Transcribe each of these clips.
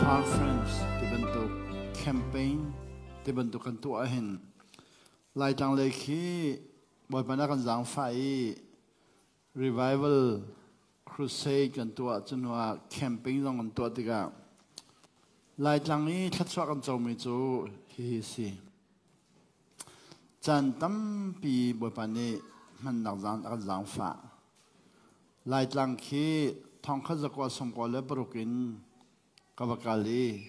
Conference ti bantuk campaign ti bantuk kan tuah ahhin Laitlang lei khi Bawipa na kan zaangfah i revival crusade kan tuah cu hnu ah camping zong kan tuah tikah Laitlang i thluachuah kan comi cu hihi si. Caan tampi Bawipa nih hmannak zaan a kan zaangfah. Laitlang khi thongkhat zakua sawmkua le paruk in ka va kal i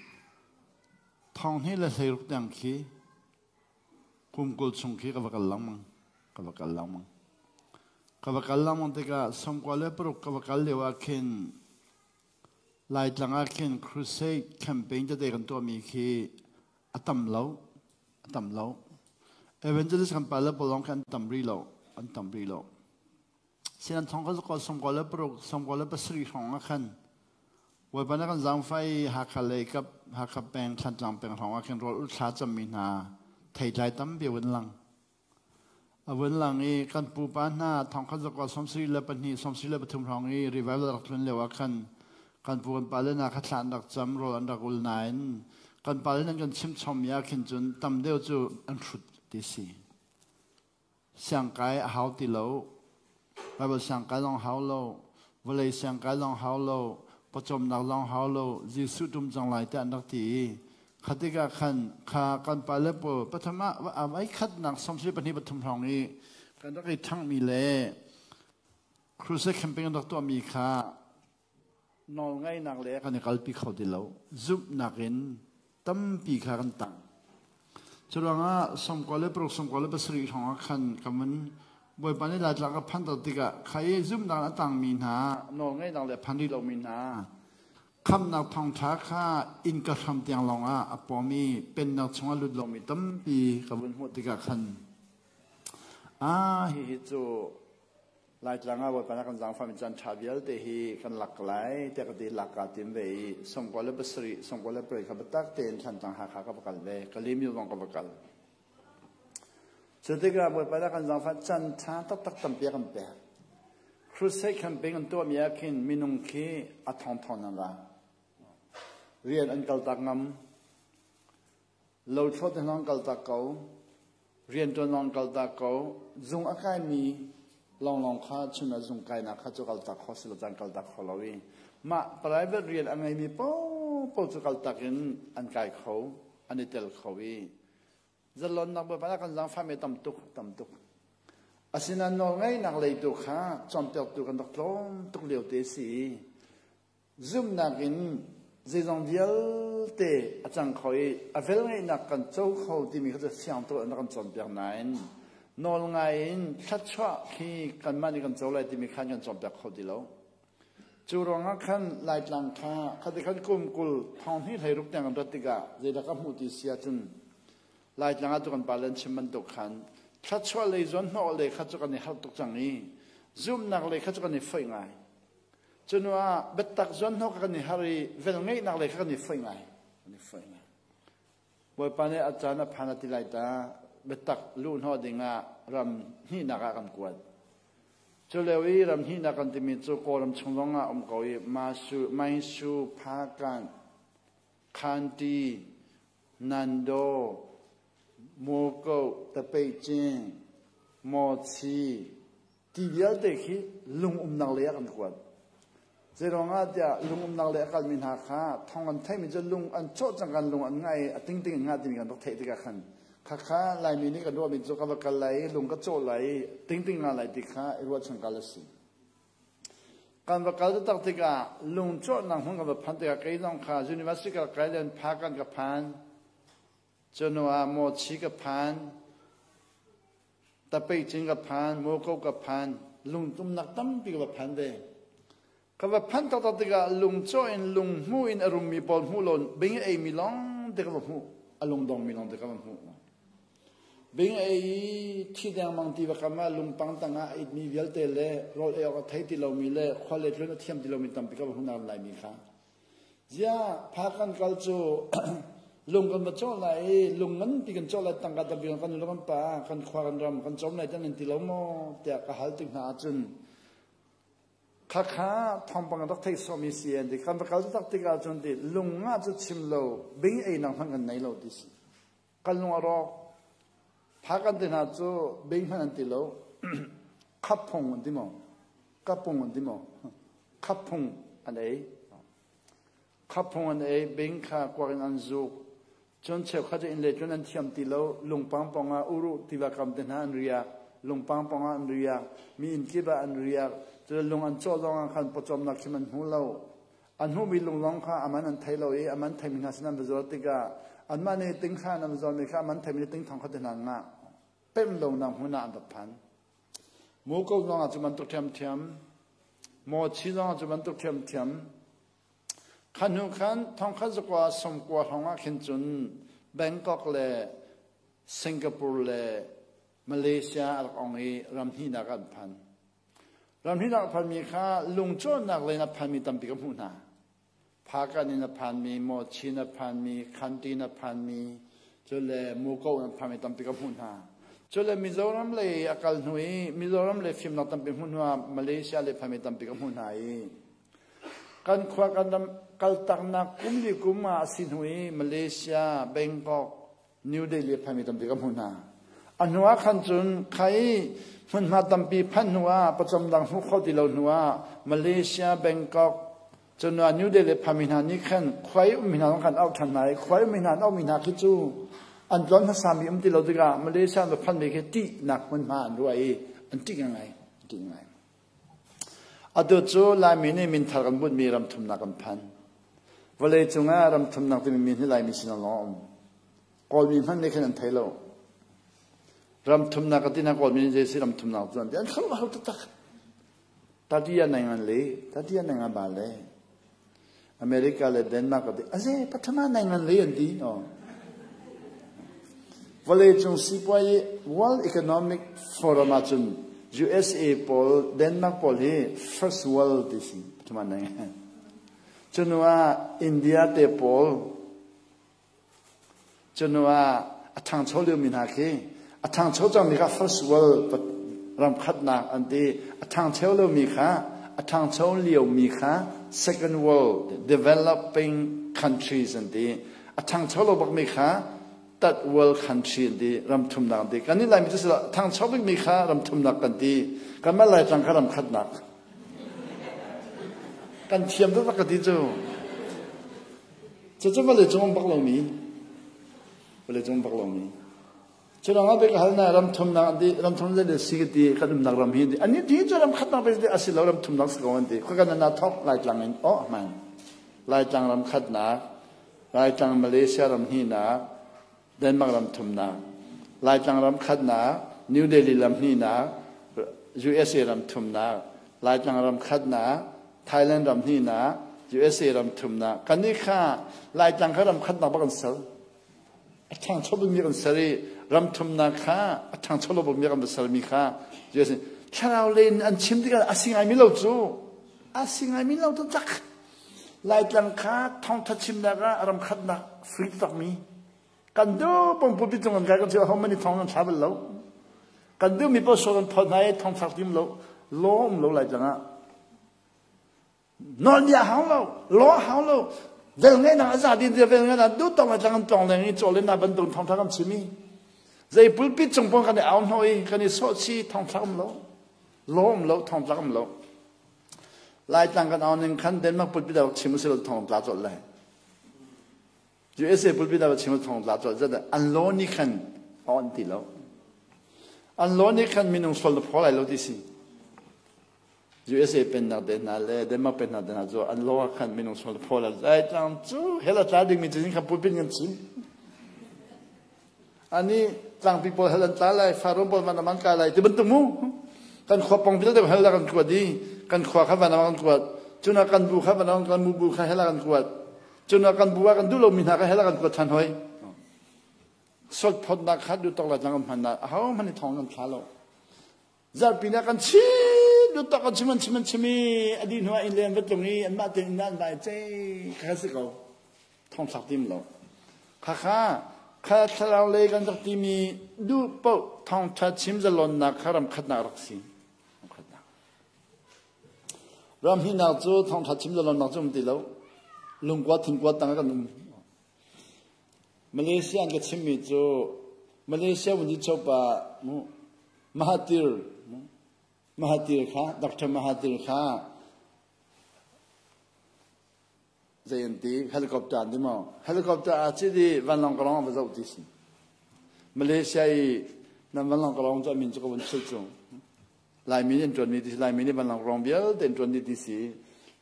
2016 tiang khi kum 20 chung khi ka va kal lengmang. Ka va kal lengmang. Ka va kal lengmang tikah 96 ka va kal lio ah khin Laitlang ah khin crusade campaign tete kan tuahmi khi a tam lo. A tam lo. Evangelist kan pa le pawl lawng khi an tam rih lo. An tam rih lo. Sinan thong ka zakol sawmkua le paruk sawmkua le pasarih hrawng ah khan Bawipa na kan zaangfah i Hakha lei kap Hakha peng Thlantlang peng hrawng ah khin rawl ul thla cammi hna theitlai tampi a vun lang. A vun lang i kan pupa hna thong khat zakua 72 73 hrawng i revival rak tlun lio ah khan kan pu kan pale hna kha thla an rak cam rawl an rak ul nain kan pale nan kan chim chommi ah khin cun tam deuh cu an hrut ti si. Siangkai a hau ti lo. Bible siangkai zong hau lo. Vawlei siangkai zong hau lo. Pawcawmnak zong hau lo. Jesuh tum cang lai tiah an rak ti i kha tikah khan kha kan pale pawl pathum ah ai khatnak samsiri pahnih pathum hrawng i kan rak i ṭhanghmi le crusade camping an rak tuahmi kha nawlngaihnak le kan i kalpi kho ti lo. Zumhnak in tampi kha kan tang. Curuangah 96 97 hrawng ah khan ka mun Bawipa nih Laitlang ka phanh tikah kha i zumhnak a tangmi hna nawlngaihnak le phan rih lomi hna khamhnak thawngṭha kha innka hram tiang lawngah a pawm i pennak chungah lut lomi tampi ka vun hmuh tikah khan ah hihi cu Laitlang ah Bawipa na kan zaangfahmi caan ṭha vialte hi kan lak lai tiah ka ti lak kaa tim ve i 97 98 kha biatak tein Thlantlang Hakha ka va kal ve Kalaymyo zong ka va kal. Cu tikah Bawipa na kan zaangfah caan ṭha taktak tampi a kan pek. Crusade campaign an tuahmi ah khin minung khi a thongthong nan ra. Rian an kaltak ngam. Lothlawt in lawng kaltak ko. Rianṭuan lawng kaltak ko. Zung a kaimi lawnglawng kha chun ah zung kainak kha cu kaltak kho si lo caan kaltak kho lo i mah private rian a ngeimi paohpaoh cu kaltak in an kai kho, an i tel kho i zalonnak Bawipa nih a kan zaangfahmi tam tuk, tam tuk. Asinain nawlngeihnak lei tu kha cawnpiaktu kan rak tlawm tuk lio te si i Zumhnak in zeizong vialte a cang kho i a velngeihnak kan co kho timi kha cu fiang tuk in a kan cawnpiak nain nawl ngai in thluachuah khi kanmah nih kan co lai timi khan kan cawnpiak kho ti lo. Cu ruangah khan Laitlang kha khati khan kum 20 2016 tiang kan rat tikah zeidah ka hmuh ti si ahcun Laitlang ah cu kan pale an chim bantuk khan thluachuah lei zawn hnawh lei kha cu kan i harh tuk cang i zumhnak lei kha cu kan i foih ngai. Cunu ah biatak zuanhnawk kan i har i velngeihnak lei kha kan i foih ngai. Kan i foih ngai. Bawipa nih a caan a phan a ti lai ta biatak luhhnawh ding ah ram hnihnak ah kan kuat. Cu lio i ram hnihnak kan timi cu Kawlram chung zong ah um ko i Masu, Maisu, Phakan, Khanti, Nando, Muko, Tapeicing, Mawchi, Ti vialte khi lungumnak lei ah kan kuat. Zeiruangah tiah lungumnak lei a kalmi hna kha thong an theihmi cu lung an cawh cang kan lung an ngai a tingting in ngah timi kan rak theih tikah khan khakha Laimi nih kan ruahmi cu ka va kal lai i lung ka cawh lai i tingting nga lai ti kha i ruahchan kal a si. Kan va kal taktak tikah lung cawhnak hmun kan va phan tikah kei zong kha university ka kai len phakan ka phan cunu ah Mawchi ka phan Tapeicing ka phan, Moko ka phan, lungtumnak tampi ka va phan ve. Ka va phan taktak tikah lungcawh in lunghmu in a rummi pawl hmuh lo bing a eimi lawng te ka va hmuh. A lungdongmi lawng te ka va hmuh. Bing a ei i thi dengmang ti va kam ah lungpang tangah a itmi vialte le rawl ei awk a thei ti lomi le khua le tlun a thiam ti lomi tampi ka va hmuh nain Laimi kha. Ziah phakan kal cu lung kan va cawh lai i lung nganpi kan cawh lai tangka tampi kan nu kan pa kan khua kan ram kan cawm lai tan nan ti lo maw tiah ka hal tik hna ahcun Khakha thawngpang rak theih sawhmi si an ti. Kan va kal tak tikah cun ti lung ah cu chim lo bing ei nak hmanh kan nei lo ti si. Kan lung a rawk. Pha kan ti hna cu bing hmanh an ti lo. Khap phung an ti maw? Kapung an ti maw? Khap phung an ei. Khap phung an ei, bing kha kuak in an zuk. Cun cheukhat cu inn le tlun an thiam ti lo, lungpang pawngah uruh tiva kam te hna an riak, lungpang pawngah an riak, mi inn kip ah an riak, cun lung an cawh zongah khan pawcawmnak khim an hmu lo. An hmuhmi lung lawng kha aman an thei lo i aman theimi hna sin an va zuar tikah anmah nih tingthla in an va zuarmi kha aman theimi nih tingthong kha te hna an ngah. Pemh lonak hmun ah an rak phan. Muko zongah cu bantuk ṭhiamṭhiam, Mawchi zongah cu bantuk ṭhiamṭhiam, Kha hnu khan thongkhat zakua sawmkua hrawng ah khin cun Bangkok le Singapore le Malaysia a rak ong i ram hnihnak an phan. Ram hnihnak a phanmi kha lungcawhnak lei in a phanmi tampi ka hmuh hna. Phakan in a phanmi, Mawchin a phanmi, Khantin a phanmi, cule Muko in a phanmi tampi ka hmuh hna. Cule Mizoram lei a kal hnu i Mizoram lei fimnak tampi hmuh hnu ah Malaysia lei phanmi tampi ka hmuh hna i Kan khua kan ram kaltaknak kum li kum ah a si hnu i Malaysia, Bangkok, New Delhi a phanmi tampi ka hmuh hna. A hnu ah khan cun khai hmunhma tampi phanh hnu ah pawcawm dang hmuh kho ti lo hnu ah Malaysia, Bangkok, cun New Delhi phanmi hna nih khan khua i ummi hna zong khan auh ṭhan hna i khua i ummi hna an auhmi hna khi cu an tlawn hmasami um ti lo tikah Malaysia an va phanmi khi ṭihnak hmunhma an ruah i an ṭih ngai. Ṭih ngai. Atu cu Laimi nih minthar kan bunhmi ram thumnak kan phan. Vawleicung ah ram thumnak timi min hi Laimi sin lawng a um. Kawlmi hmanh nih khin an thei lo. Ram thumnak ka ti hna Kawlmi nih zei si ram thumnak cu an ti. An khuaruah har taktak. Tatiya nai le, tatiya nai ba le. America le Denmark ka ti. Aze pathama nai ngan le an ti. Oh. Vawleicung sipuai World Economic Forum ahcun USA pawl, Denmark pawl hi first world ti si. Pathama nai ngan. Cunu ah India te pawl Cu ah a ṭhangcho liomi hna khi a ṭhangcho cangmi kha first world ram khatnak an ti. A ṭhangcho lomi kha a ṭhangcho liomi kha second world developing countries an ti. A ṭhangcho lo bakmi kha third world country an ti, ram thumnak an ti. Kan nih Laimi cu ṭhangcho bikmi kha ram thumnak kan ti. Kanmah Laitlang kha ram khatnak. Kan thiam taktak ka ti cu. Cucu vawleicung um bak lomi, vawleicung um bak lomi. Cu ruangah bik hal na ram thumnak an ti, ram thum zei si ka ti, kan umnak ram hi an ti. Ani ti cu ram khatnak pe a si lo, ram thumnak si ko an ti. Khua kan na thok Laitlang in, oh man. Laitlang ram khatnak, Laitlang Malaysia ram hnihnak, Denmark ram thumnak, Laitlang ram khatnak, New Delhi lam hnihnak, USA ram thumnak, Laitlang ram khatnak, Thailand ram hnihnak, USA ram thumnak. Kan nih kha Laitlang kha ram khatnak bak an ser. A ṭhangcho bikmi kan ser i ram thumnak kha a ṭhangcho lo bikmi kan va sermi kha USA thlarau len an chim tikah a si ngaimi lo cu a si ngaimi lo taktak. Laitlang kha thawngtha chimnak ah ram khatnak free takmi kan duh pong pulpit cung kan kai kan chim ho mani thong kan thla bal lo kan duh mi paoh so kan phot hna i thong thlak tim lo lawm lo Laitlang ah nawl bia hau lo law hau lo vel ngai nak aza din vel ngai nak duh tong Laitlang kan tlong leng i chawlen na bantuk thongtha kan chim i zei pulpit cung pong kan i au hno i kan i sawh chi thong thlak um lo lawm lo thong tlak um lo Laitlang kan au ning khan Denmark pulpit ah chim usih law thong tla colh lai. USA pulpit ah chim thong tla colh zat an law nih khan on ti lo. An law nih khan minung sual na phaw lai lo ti si. USA pennak te hna le Denmark pennak te hna cu an law ah khan minung sual na phaw lai. Laitlang cu hell a tla dingmi cu khan pulpit kan chim. Ani tlangpi pawl hell an tla lai, Faro pawl van an kai lai ti bantuk mu. Kan khua pong vialte hell kan kuat i kan khua kha van kan kuat. Cuna kan bu kha van kan mu bu kha hell kan kuat. Cuna kan bu ah kan duh lomi hna kha hell kan kuat than hoi. Sot photnak kha du tok la tlang kan hman na aho hmanh i thong kan thla lo. Zarhpi na kan chim du tok kan chim an chim an chim i a dih hnu ah inn len va tlung i anmah tein inn an vai cei kha si ko. Thong thlak tim lo. Khakha kha thlarau lei kan rak timi duh paoh thawngṭha chim zalonnak kha ram khatnak rak si. Ram hnihnak cu thawngṭha chim zalonnak cu um ti lo. Lungkua thingkua tang ah kan um. Malaysia an ka chimmi cu Malaysia Vunci-chopa Mahathir Mahathir kha Dr. Mahathir kha zei an ti helicopter an ti maw helicopter aa cit i vanlawng ka lawng a va zoh ti si Malaysia i nan vanlawng ka lawng cu a min cu ka vun philh cu Laimi nih an ṭuanmi ti si Laimi nih vanlawng rong vialte an ṭuan dih ti si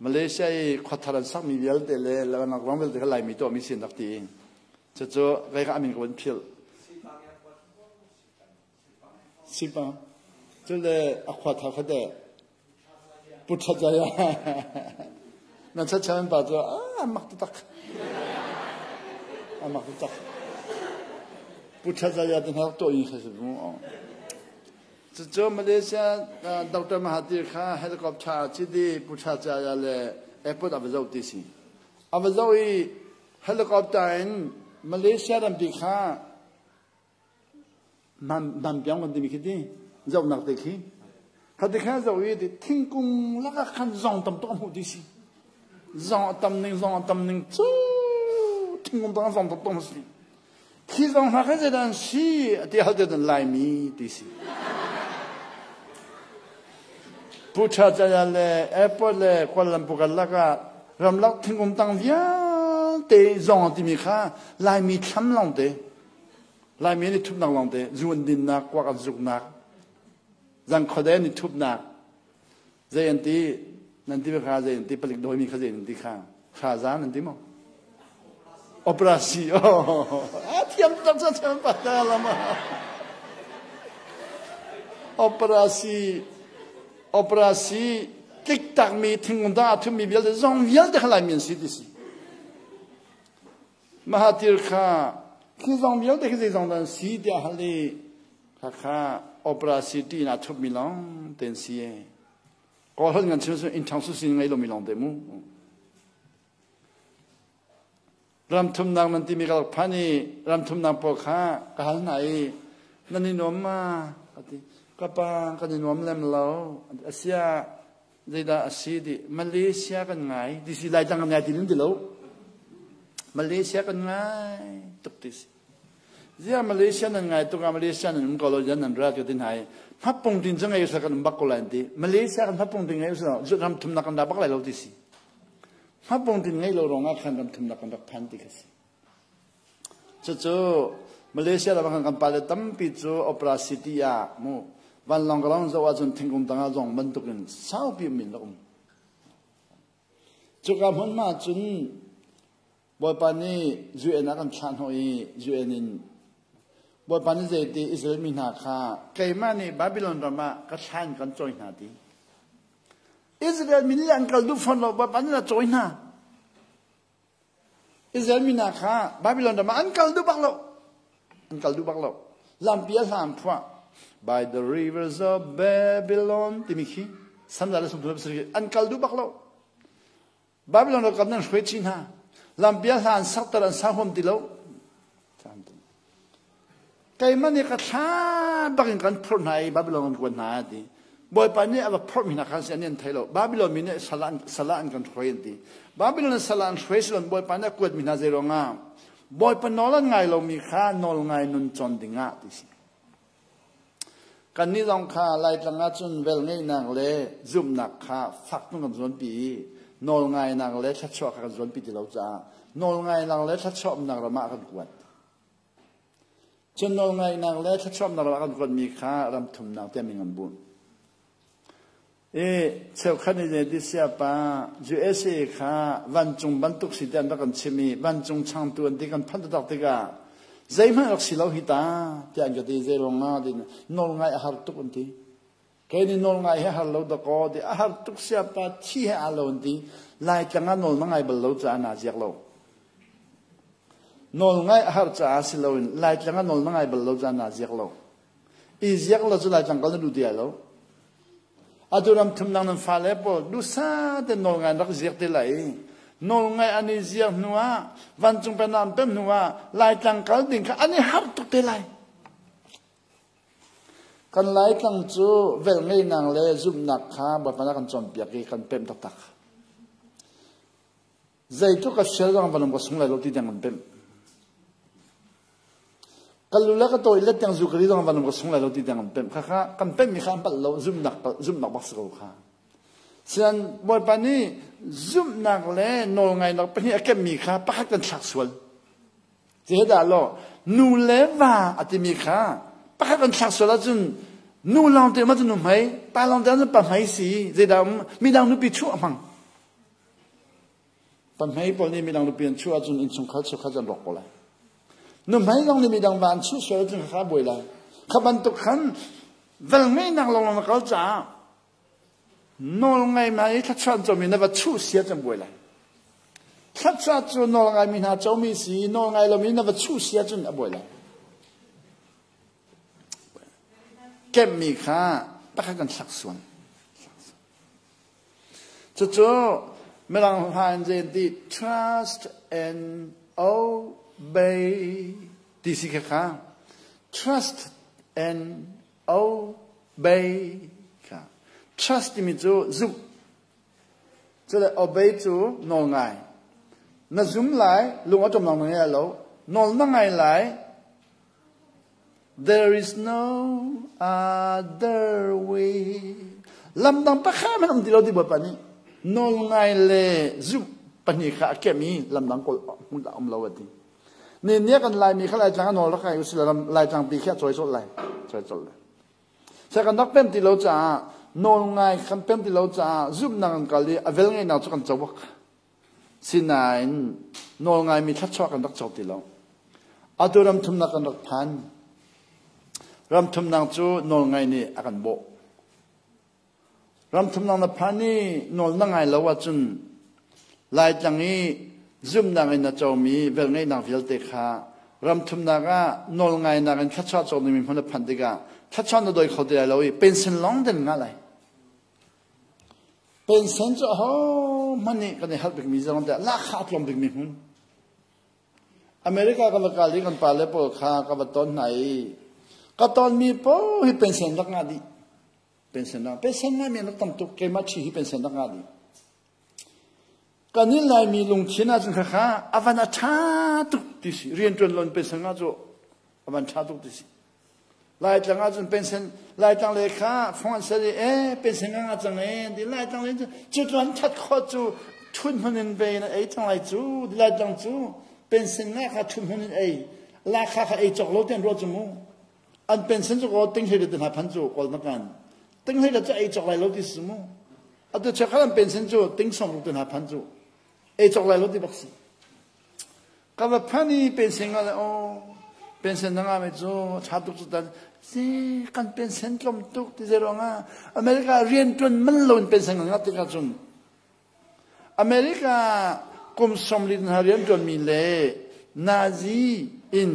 Malaysia i khuathar an sakmi vialte le vanlawng rong vialte kha Laimi tuahmi si an rak ti cucu kei kha a min ka vun philh Sipa cule a khuathar kha teh Putrajaya nan chachaman pa cu a mak taktak a mak taktak Putrajaya te hna tuah in kha si mu Cucu Malaysia Dr. Mahathir kha helicopter cidi Putrajaya le airport a va zoh ti si a va zoh i helicopter in Malaysia rampi kha Nampiang kan timi khi ti zohnak te khi khati kha zoh i thingkung lakah khan zong tam tuk a hmuh ti si zong a tam ning zong a tam ning cu thingkung tang zong tam tuk si khi zong hna kha zeidah an si a ti hal te Laimi ti si Putrajaya le airport le Kuala Lumpur kan lakah ramlak thingkung tang vialte zong timi kha Laimi thlam lawng te Laimi an i thupnak lawng te zu an dinnak, kuak an zuknak, zangkhawdei an i thupnak, zei an ti, nan ti kha zei an ti, palik dawimi kha zei an ti kha, hraza nan ti maw? Operasi, oh, a thiam tak sa thiam pa ta lama. Operasi, operasi, tlik takmi thingkung tang a thummi vialte zong vialte kha Laimi an si ti si. Mahathir kha khi zong vialte khi zeizong dah an si tiah hal i khakha Opera City in aa thupmi lawng te an si e. Kawl holh ngan chim in ṭhang su sin ngei lomi lawng te mu. Ram thumnak nan timi ka rak phan i ram thumnak pawl kha ka hal hna i nan i nuam ma? Ka ti. Ka pa kan i nuam lem lo. Asia Zeidah a si ti Malaysia kan ngai ti si Laitlang kan ngai ti ti lo. Malaysia kan ngai tuk ti si. Zia Malaysia nan ngai tuk ah Malaysia nan um ko lo yan nan ra ka tin hai. Hmapung tin cu ngei usah kan um bak ko lai ti. Malaysia kan hmapung tin ngei usah ram thumnak kan da bak lai lo ti si. Hmapung tin ngei lo rong ah khan ram thumnak kan rak phan ti kha si. Cucu Malaysia ram ah kan pale tampi cu Opera City ah mu vanlawng ka rong zoh ahcun thingkung tangah zong bantukin saupi um in rak um. Cuka hmunhma cun Bawipa nih UN ah kan thlah hnawh i UN in Bawipa nih zeiti Israel mi hna kha keimah nih Babylon ram ah ka thla in kan cawi hna ti. Israel mi nih an kal duh fawn lo Bawipa nih a cawi hna. Israel mi hna kha Babylon ram ah an kal duh bak lo. An kal duh bak lo. Lampi a hla an phuah. By the rivers of Babylon timi khi samza le sumthum pasarih an kal duh bak lo. Babylon ralkap nan hruai chin hna. Lampi a hla an sakter an sa huam ti lo. Keimah nih ka thla bak in kan phurh hna i Babylon kan kuat hna a ti. Bawipa nih a va phorhmi hna kha si an thei lo. Babylon mi nih sal ah an kan hruai an ti. Babylon sal ah an hruai si lo Bawipa nih a kuatmi hna zei ruangah Bawipa nawl an ngai lomi kha nawl ngai nun cawn dingah ti si. Kannih zong kha Laitlang ahcun velngeihnak le zumhnak kha fak tung kan zuanpi i nawlngainak le thluachuah kha kan zuanpi ti lo caah nawlngainak le thluachuah umnak ram ah kan kuat. Cun nawlngaihnak le thluachuahnak ram ah kan kuatmi kha ram thumnak tiah min an bunh. I cheukhat nih zeiti siapa USA kha vancung bantuk si tiah an rak kan chim i vancung changtu an ti kan phanh taktak tikah zeihmanh rak si lo hi ta tiah an ka ti zei ruangah tin nawlngaih a har tuk an ti. Kei nih nawlngaih hi har lo dakaw ti a har tuk siapa thi he aa lo an ti. Laitlang ah nawl na ngai bal lo caah naa ziak lo. Nawlngaih a har caah si loin Laitlang ah nawl na ngai bal lo caah naa ziak lo. I ziak lo cu Laitlang kal na duh ti lai lo. Atu ram thumnak nan fale pawl duhsah te nawlngai an rak ziak te lai i nawlngai an i ziak hnu ah vancung pennak an pem hnu ah Laitlang kal ding kha an i harh tuk te lai. Kan Laitlang cu velngeihnak le zumhnak kha Bawipa nih a kan cawnpiak i kan pemh taktak. Zeitluk ka sial zong van um ka sung lai lo ti tiang kan pemh. Ka lu le ka tawi let tiang zu ka ri zong van um ka sung lai lo ti tiang kan pemh. Khakha kan pemhmi kha an palh lo, zumhnak zumhnak bak si ko kha. Sian Bawipa nih zumhnak le nawlngaihnak pahnih a kemmi kha pakhat kan thlak sual. Zedah law nu le va a timi kha pakhat kan thlak sual ahcun nu lawng te ma cu nu hmei, pa lawng te pa hmei si zeidah um midang nupi chuah a hmang. Pahmei pawl nih midang nupi an chuah ahcun innchungkhar cheukhat an rawk ko lai. Nuhmei zong nih midang va an chuh sual ahcun kha buai lai. Kha bantuk khan vel ngeihnak lawng na kal caah nawl ngai ma i thluachuah an comi na va chuh sia cun buai lai. Thluachuah cu nawl ngaimi hna comi si nawl ngai lomi na va chuh sia cun a buai lai. Kemhmi kha pakhat kan thlak suan. Cucu Mirang hla in zei an ti trust and obey ti si kha kha trust and obey kha trust timi cu zumh cule obey cu nawl ngai na zum lai lung a ṭom na ngai lo nawl na ngai lai There is no other way. Lam dang pakhat hmanh um ti lo ti Bawipa nih nawl ngai le zumh pahnih kha a kem i lam dang kawl hmun dah um lo a ti. Ne nia kan Laimi kha Laitlang a nawl rak ngai usila ram Laitlang pi khi a cawi colh lai. Cawi colh lai. Sai kan rak pem ti lo caah nawl ngai kan pem ti lo caah zumhnak kan kal i a vel ngeihnak cu kan co bak. Sinain nawl ngaimi thluachuah kan rak co ti lo. Atu ram thumnak kan rak phan. Ram thumnak cu nawl ngai nih a kan bawh. Ram thumnak na phan i nawl na ngai lo ahcun Laitlang i zumhnak in na comi velngeihnak vialte kha ram thumnak ah nawl ngainak in thluachuah cawk dingmi hmun na phanh tikah thluachuah na doi kho ti lai lo i pension lawng den ngah lai. Pension cu ahohmanh nih kan i harh bikmi zong tiah lahkhah a tlawm bikmi hmun. America kan va kal i kan pale pawl kha ka va ton hna i ka tonmi paoh hi pension rak ngah dih. Pension rak pension ngahmi an rak tam tuk. Keimah ṭhi hi pension rak ngah dih. Kan i Laimi lungthin ahcun khakha a van a ṭha tuk ti si. Rianṭuan loin pension ngah cu a van ṭha tuk ti si. Laitlang ahcun pension Laitlang le kha fong an ser i e pension nga nga cang e ti Laitlang le cu tluan that khawh cu thun hmun in ve na ei cang lai cu Laitlang cu pension nga kha thun hmun in ei la kha kha ei cawk lo ten ruah cu mu an pension cu ko ting hlei te hna phan cu kawl na kan ting hlei cu ei cawk lai lo ti si mu atu chekhal an pension cu ting song ruk te hna phan cu ei cawk lai lo ti bak si Ka va phan i pensen nga le aw pensen na ngah mi cu ṭha tuk cu tan si kan pensen tlawm tuk ti zei ruangah America rian ṭuan man lo in pensen kan ngah tikah cun America kum 40 hna rian ṭuan mi le Nazi in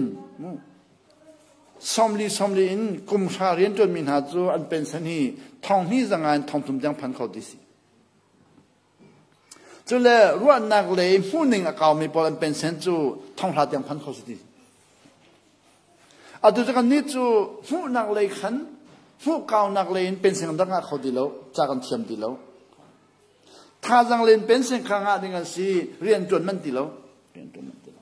40 40 in kum hra rian ṭuan mi hna cu an pensen hi thong hnih zanga in thong thum tiang phan kho ti si. Cule ruahnak lei hmuhning a kaumi pawl an pensen cu thonghla tiang phan kho si ti. Atu cu kannih cu hmuhnak lei khan hmuh kaunak lei in pensen kan rak ngah kho ti lo, ca kan thiam ti lo. Thazaang len pensen kha ngah ding an si, rian ṭuan man ti lo. Rian ṭuan man ti lo.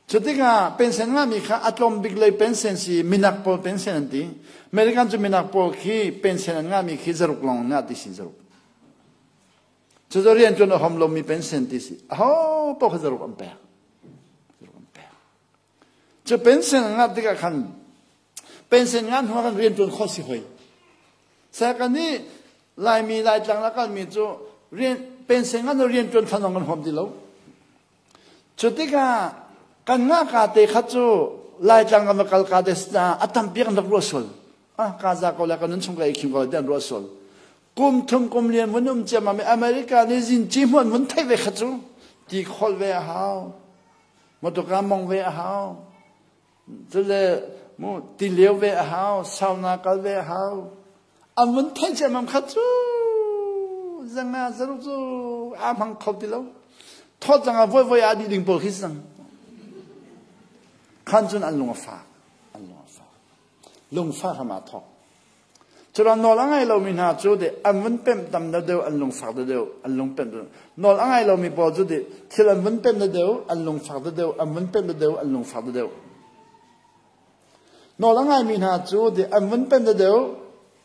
Cutikah pensen ngahmi kha a tlawm bik lei pensen si minak pawl pensen an ti. American cu minak pawl khi pensen an ngahmi khi zaruk lawng an ngah ti si zaruk. Cucu rian ṭuan a hom lomi pensen ti si. Aho paoh kha zaruk an pek. Zaruk an pek. Cu pensen an ngah tikah khan pensen ngah hnu ah khan rian ṭuan khawh si hoi. Saka nih Laimi Laitlang la kalmi cu rian pensen ngah rian ṭuan than zong kan huam ti lo. Cu tikah kan ngahka te kha cu Laitlang kan va kal ka te a tampi kan rak ruah sual. Ah, ka za ko le ka nun chung ka ei khim ko le ti an ruah sual. Kum thum kum lian vun um ciammam i America nih zinci hmuan vun theih ve kha cu ti kholh ve a hau. Motorka mong ve a hau. Cule mu ti lio ve a hau, sauna kal ve a hau. An vun theih ciammam kha cu zanga zaruk cu aa hmang kho ti lo. Thawt zanga voi voi ah dih ding pawl khi sang. Khan cun an lung a fak. An lung a fak. Lungfah hram aa thawk. Culo nawl a ngai lomi hna cu de an vun pemh tam deuh an lungfak deuh an lung pemh deuh. Nawl a ngai lomi pawl cu de thil an vun pemh deuh an lungfak deuh an vun pemh deuh an lungfak deuh. Nawl a ngaimi hna cu de an vun pemh deuh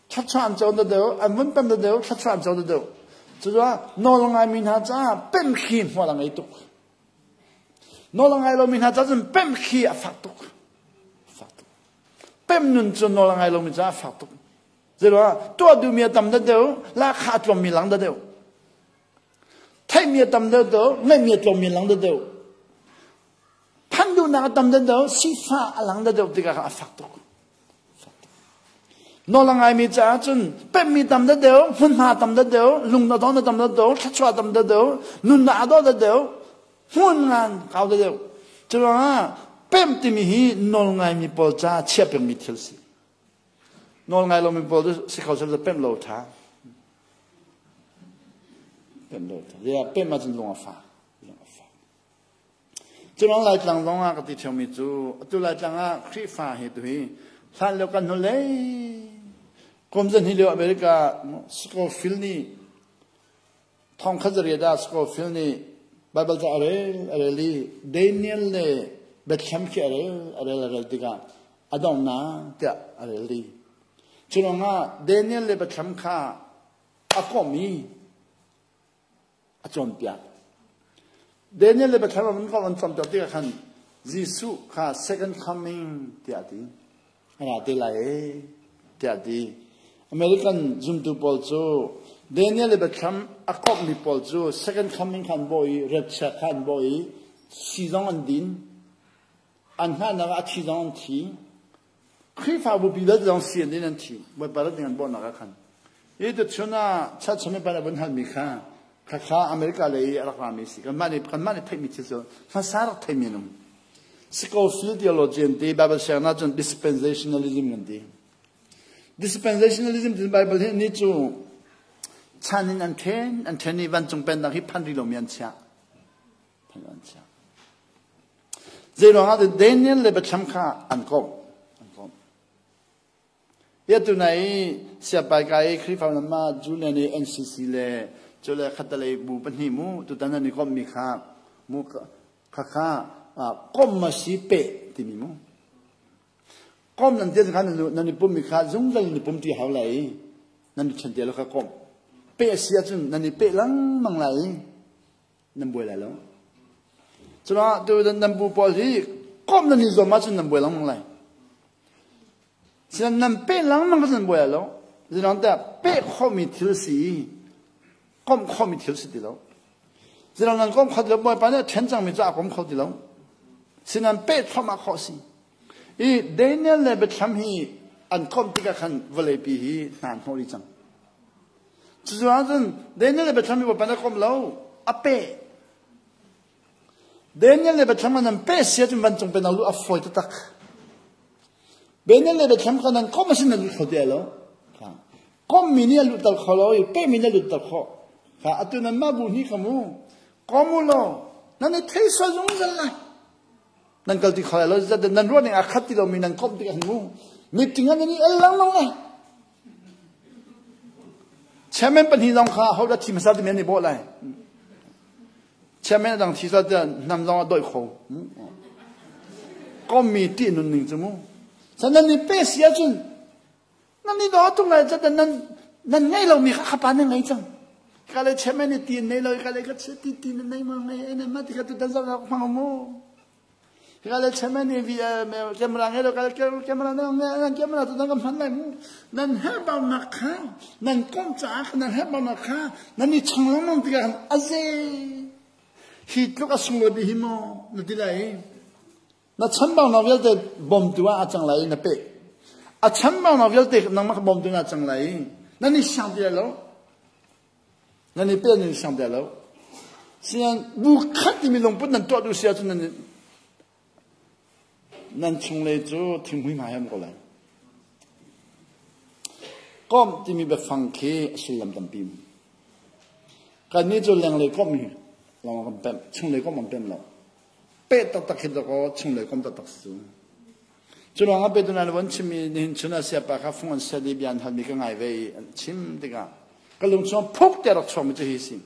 thluachuah an co deuh an vun pemh deuh thluachuah an co deuh. Cucaah nawl a ngaimi hna caah pemh khi hmual a ngei tuk. Nawl a ngai lomi hna caah cun pemh khi a fak tuk. Fak tuk. Pemh nun cu nawl a ngai lomi caah a fak tuk. Zeiruangah tuah duhmi a tam deuh, lahkhah a tlawmmi lang deuh. Theihmi a tam deuh, ngeihmi a tlawmmi lang deuh. Phan duhnak a tam deuh, sifah a lang deuh tikah a fak tuk. Nawl a ngaimi caah cun pemhmi tam deuh, hmunhma tam deuh, lung na dawh na tam deuh, thluachuah tam deuh, nunnak a dawh deuh, hmun ngan kau deuh. Curuangah pemh timi hi nawl ngaimi pawl caah chiah pengmi thil si. Nawl ngai lomi pawl cu si kho sel pemh lo ṭha. Pemh lo ṭha. Ziah pemh ahcun lung a fak. Lung a fak. Culawng Laitlang zong ah ka ti ṭheomi cu atu Laitlang ah Khrihfa hi tuhi hlan lio kan hnulei kum zan hi lio America Scofield nih thong khat zariat ah Scofield nih Bible ca a rel a rel i Daniel le Bethlehem khi a rel a rel a rel tikah a donghnak tiah a rel dih. Culawng ah Daniel le Bethlehem kha a komh i a cawnpiak. Daniel le Biathlam an kong an cawnpiak tikah khan Jesuh kha second coming tiah a ti. A ra te lai ee tiah a ti. American zumtu pawl cu Daniel le Biathlam a komhmi pawl cu second coming kha an bawh i rapture kha an bawh i si zong an din. An hngahnak ah a thi zong an thi. Khrihfabu pi vialte zong si an din an thi. Bawipa rat ding an bawhnak ah khan. Hi tuchun ah church mi pan a vun halmi kha khakha America lei a rak rami si. Kanmah nih kanmah nih theihmi thil cu hmasa rak theimi an um. Scofield theology an ti, Bible sianginn cun dispensationalism kan ti. Dispensationalism ti Bible hi ni cu chan in an then, an then i vancung pennak hi phan rih lomi an chiah. Phan an chiah. Zeiruangah Daniel le Biathlam kha an komh. An komh. Ia tu nai siapai ka i Khrihfa nama Julian i NCC le cule khatalei bu pahnih mu tutan an i komhmi kha mu kha kha kom ma si pe timi mu. Kom nan tian kha nan i pummi kha zungzal in i pum ti hau lai nan i ṭhen te lo kha kom. Pe si ahcun nan i pe lengmang lai nan buai lai lo. Cuna tu nan bu pawl hi kom nan i zuam ahcun nan buai lengmang lai. Sinan nan pe lengmang ka nan buai lai lo. Zinong te pe khomi thil si kom khomi thil si ti lo. Zinong nan kom kho ti lo bawipa nih a ṭhen cangmi cu a kom kho ti lo. Sinan pe thluahmah khawh si. I Daniel le Biathlam hi an komh tikah khan vawleipi hi hna hnawh dih cang. Cucaah cun Daniel le Biathlam hi Bawipa nih a komh lo, a peh. Daniel le Biathlam kan nan peh si ahcun vancung pennak luh a fawi taktak. Daniel le Biathlam kan nan komh a si nan lut kho ti lo. Komhmi nih a lutter kho lo i pehmi nih a lutter khawh. Kha atu nan mah bu hnih kha mu. Kom u law nan i thei sual zungzal lai. Nan kal ti kho lai lo. Nan ruah ning aa khat ti lomi nan komh tikah hin mu. Meeting ah nan i el lengmang lai. Chairman pahnih zong kha hodah thi hmasa timi an i bawh lai. Chairman a dang thi sual tiah hnam zong a doih kho. Kommi tih nun ning cu mu. San nan i pe si ahcun nan i daw tung lai catan nan nan ngei lomi kha khapa nan ngei cang. Ka le chairman ni ti nei lo ka le ka ti ti nan nei ma ngei ene ma ti ka tu dan zau hmang mu. Kale chairman nih camera ngei lo kale camera nan camera tu nan kan hman lai mu nan herhbaunak kha nan komh caah nan herhbaunak kha nan i chang lengmang tikah khan a ze hi tluk a sunglawi bi hi maw na ti lai na chambaunak vialte bawmtu ah a cang lai na peh a chambaunak vialte nangmah bawmtu na cang lai nan i siang ti lai lo Nan i pe nan i siang bia lo. Sian bu khat timi lungput nan tuah duh si ahcun nan nan chunglei cu thinghmui hmai am ko lai. Komh timi biafang khi a sullam tampi. Kannih cu lenglei komh hi lawng kan pemh, chunglei komh kan pemh lo. Peh taktak khi dakaw chunglei komh taktak si cu. Cu ruangah Peter nih an chimmi nihin chun ah siapa kha fung an set i bia an halmi ka ngai ve i an chim tikah ka lung chung phuk te rak chuakmi cu hi si.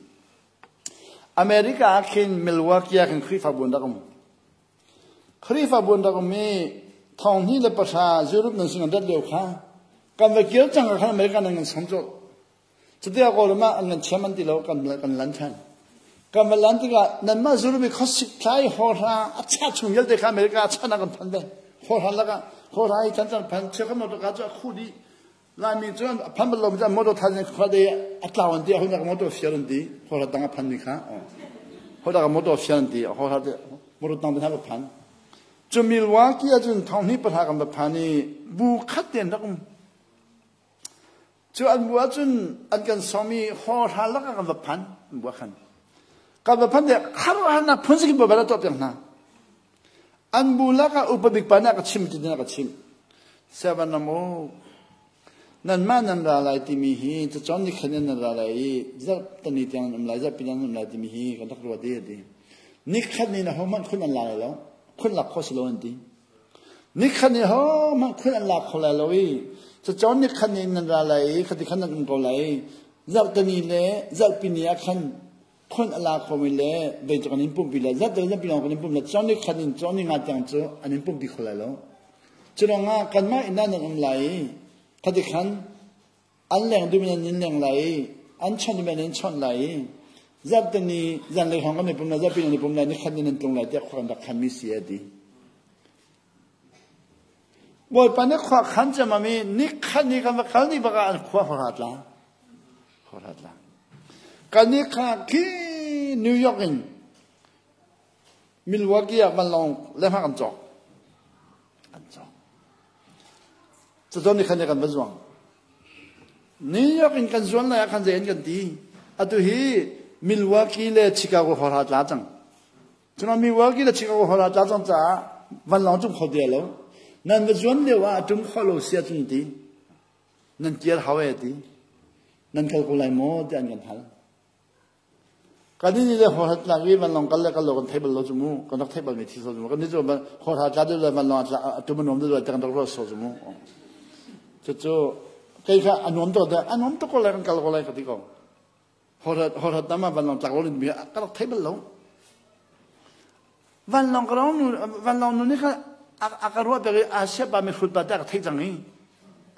America ah khin Milwaukee ah khin Khrihfabu an rak um. Khrihfabu an rak um i 2010 Europe nan sin an rat lio kha kan va kir cang ah khan America nan kan som colh. Cutiah Kawlram ah an kan chiam an ti lo kan kan lan ṭhan. Kan va lan tikah nanmah zulmi khuasik thlai hawhra a cha chung vialte kha America a chan ah kan phan ve. Hawhra lakah hawhra hi kan kan phan cheukhat motor ka cu a khu dih. Laimi cu a phan bal lomi cu motor than in khua de a tlau an ti a honak motor fial an ti hawhra dang a phan mi kha hawhra motor fial an ti hawhra te motor dang te hna va phan. Cu Milwaukee ahcun thonghnih pahra kan va phan i bu khat te an rak um. Cu an bu ahcun an kan sawm i hawhra lakah kan va phan an bu ah khan. Kan va phan tiah khuaruahharnak phun sakin baibal a tuah piak hna. An bu lakah upa bik pa nih a ka chim ti a ka chimh. Siavan ram u, nanmah nan ra lai timi hi cacawn ni khan in nan ra lai i zarh tani tiang nan um lai, zarhpi nan um lai timi hi kan rak ruat i a ti. Nikhat ni na hohmanh khun an la lai lo, khun lak khawh si lo an ti. Nikhat ni hohmanh khun an lak kho lai lo i cacawn nikhat ni nan ra lai i khati khan nan um ko lai i zarhteni le zarhpi ni ah khan khun a la khomi le vei cu kan in pumpi lai zarhteni zarhpi lawng kan in pump lai cawn nikhat in cawn ni nga tiang cu an in pumpi kho lai lo. Cu ruangah kanmah inn ah nan um lai i khati khan An leng duhmi nan in leng lai i an chawnh duhmi nan in chawnh lai i zarhteni zanlei hrawng kan i pum lai zarhpi nan i pum lai nikhat ni nan tlung lai tiah khua kan rak khanmi si a ti. Bawipa nih khua khan ciammam i nikhat ni kan va kal ni bak ah an khua hora tla. Hora tla. Kan ni kha khi New York in Milwaukee ah vanlawng le hma kan cawk. An cawk. Cucu ni khan kan va zuang. New York in kan zuan lai ah khan zei an kan ti. Atu hi Milwaukee le Chicago hora tla cang. Cuna Milwaukee le Chicago hora tla cang caah vanlawng cung kho ti lo. Nan va zuan lio ah a tum kho lo sia cun ti. Nan kir hau e ti. Nan kal ko lai maw ti an kan hal. Kan nih le hawrhat tlak i vanlawng kal le kal lo kan thei bal lo cu mu. Kan rak theih balmi thil cu mu. Kan nih cu hawrha tla deuh le vanlawng a tum a nuam deuh le kan rak ruat sawh cu mu. Cucu kei kha a nuam tuk a nuam tuk ko lai kan kal ko lai ka ti ko. Hawrhat hawrhat nama vanlawng tlak lo mi ka rak thei bal lo. Vanlawng ka nu vanlawng nu nih khan a ka ruah piak i Asia pa mihrut pa te a ka theih cang i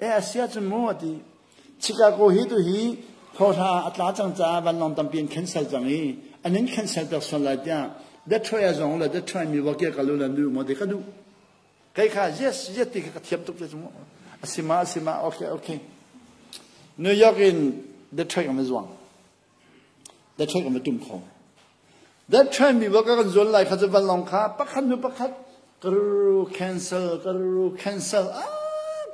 e Asia cun mu a ti. Chicago hi tu hi thawhra a tla cang caah vanlawng tampi an cancel cang i an in cancel piak sual lai tiah Detroit ah zong le Detroit Milwaukee ka lu le nu maw ti ka duh. Kei kha yes yes ti kha ka thiam tuk te cu mu. Asima asima okay okay. New York in Detroit ka ma zuang. Detroit kan va tum kho. Detroit mi va kan zuan lai kha cu vanlawng kha pakhat nu pakhat karu cancel karu cancel ah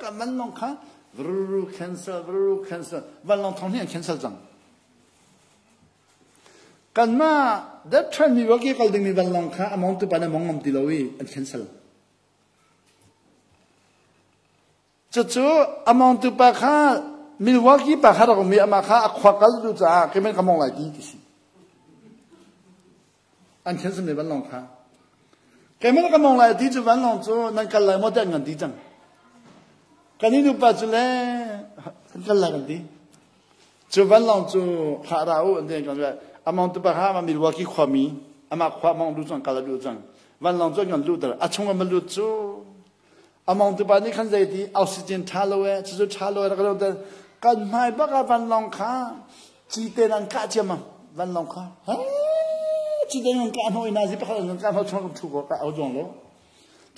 ka vanlawng kha vru cancel vru cancel vanlawng thong hi an cancel cang. Kanmah Detroit mi va ke kal dingmi vanlawng kha among tu pa na mong ngam ti lo i an cancel. Cucu a mawngtu pa kha Milwaukee pa kha rak um i amah kha a khua kal duh caah keiman ka mawng lai ti ti si. An cancel mi vanlawng kha. Keiman ka mawng lai ti cu vanlawng cu nan kal lai maw ti an kan ti cang. Kan i nupa cu le kan kal lai kan ti. Cu vanlawng cu kha ra u an ti kan a mawngtu pa kha amah Milwaukee khuami amah khua mawng duh cang kal a duh cang. Vanlawng cu an kan luhter. A chung an va lut cu Among tupa nih khan zeiti oxygen ṭha lo e cucu ṭha lo e rak lo te kan hmai bak ah vanlawng kha cite an kah ciammam vanlawng kha he cite an kah hnawh ina zi pakhat an kah hnawh chung kan thu ko ka au zong lo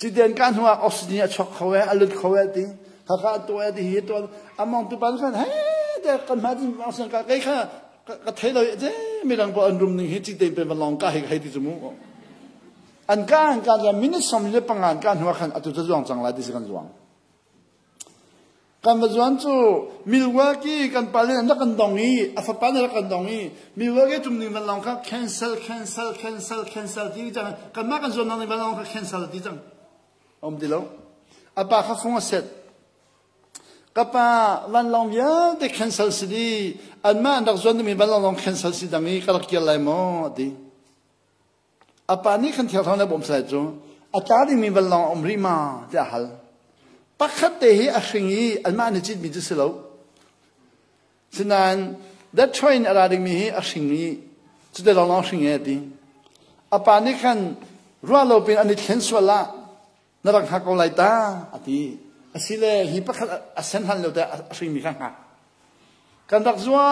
cite an kah hnu ah oxygen a chuak kho e a lut kho e ti kha kha to e ti hi to among tupa nih khan he te kan hmai tin oxygen ka kei kha ka thei lo je midang po an rum ning hi cite pe vanlawng ka hei hei ti chu mu An ka an ka le minute 15 an ka hnu ah khan atu cu zuang cang lai ti si kan zuang. Kan va zuan cu Milwaukee kan pa le an rak kan dong i a fapa nih rak kan dong i Milwaukee tum ning vanlawng kha cancel cancel cancel cancel ti cang kanmah kan zuan ning vanlawng kha cancel ti cang om ti lo a pa kha fung a set ka pa vanlawng vialte cancel si di anmah an rak zuan dingmi vanlawng zong cancel si dang i ka rak kir lai maw ti A pa nih khan thiangthlarau nih a bawmh salai cu a tla dingmi vanlawng a um rih ma tiah a hal. Pakhat te hi a hring i anmah nih citmi cu si lo. Sinain Detroit in a ra dingmi hi a hring i cute lawnglawng hring e a ti. A pa nih khan ruah lo pin an i thlen sual ah na rak hngak ko lai ta a ti. Asile hi pakhat a sen hlan lo te a hringmi kha hngak. Kan rak zua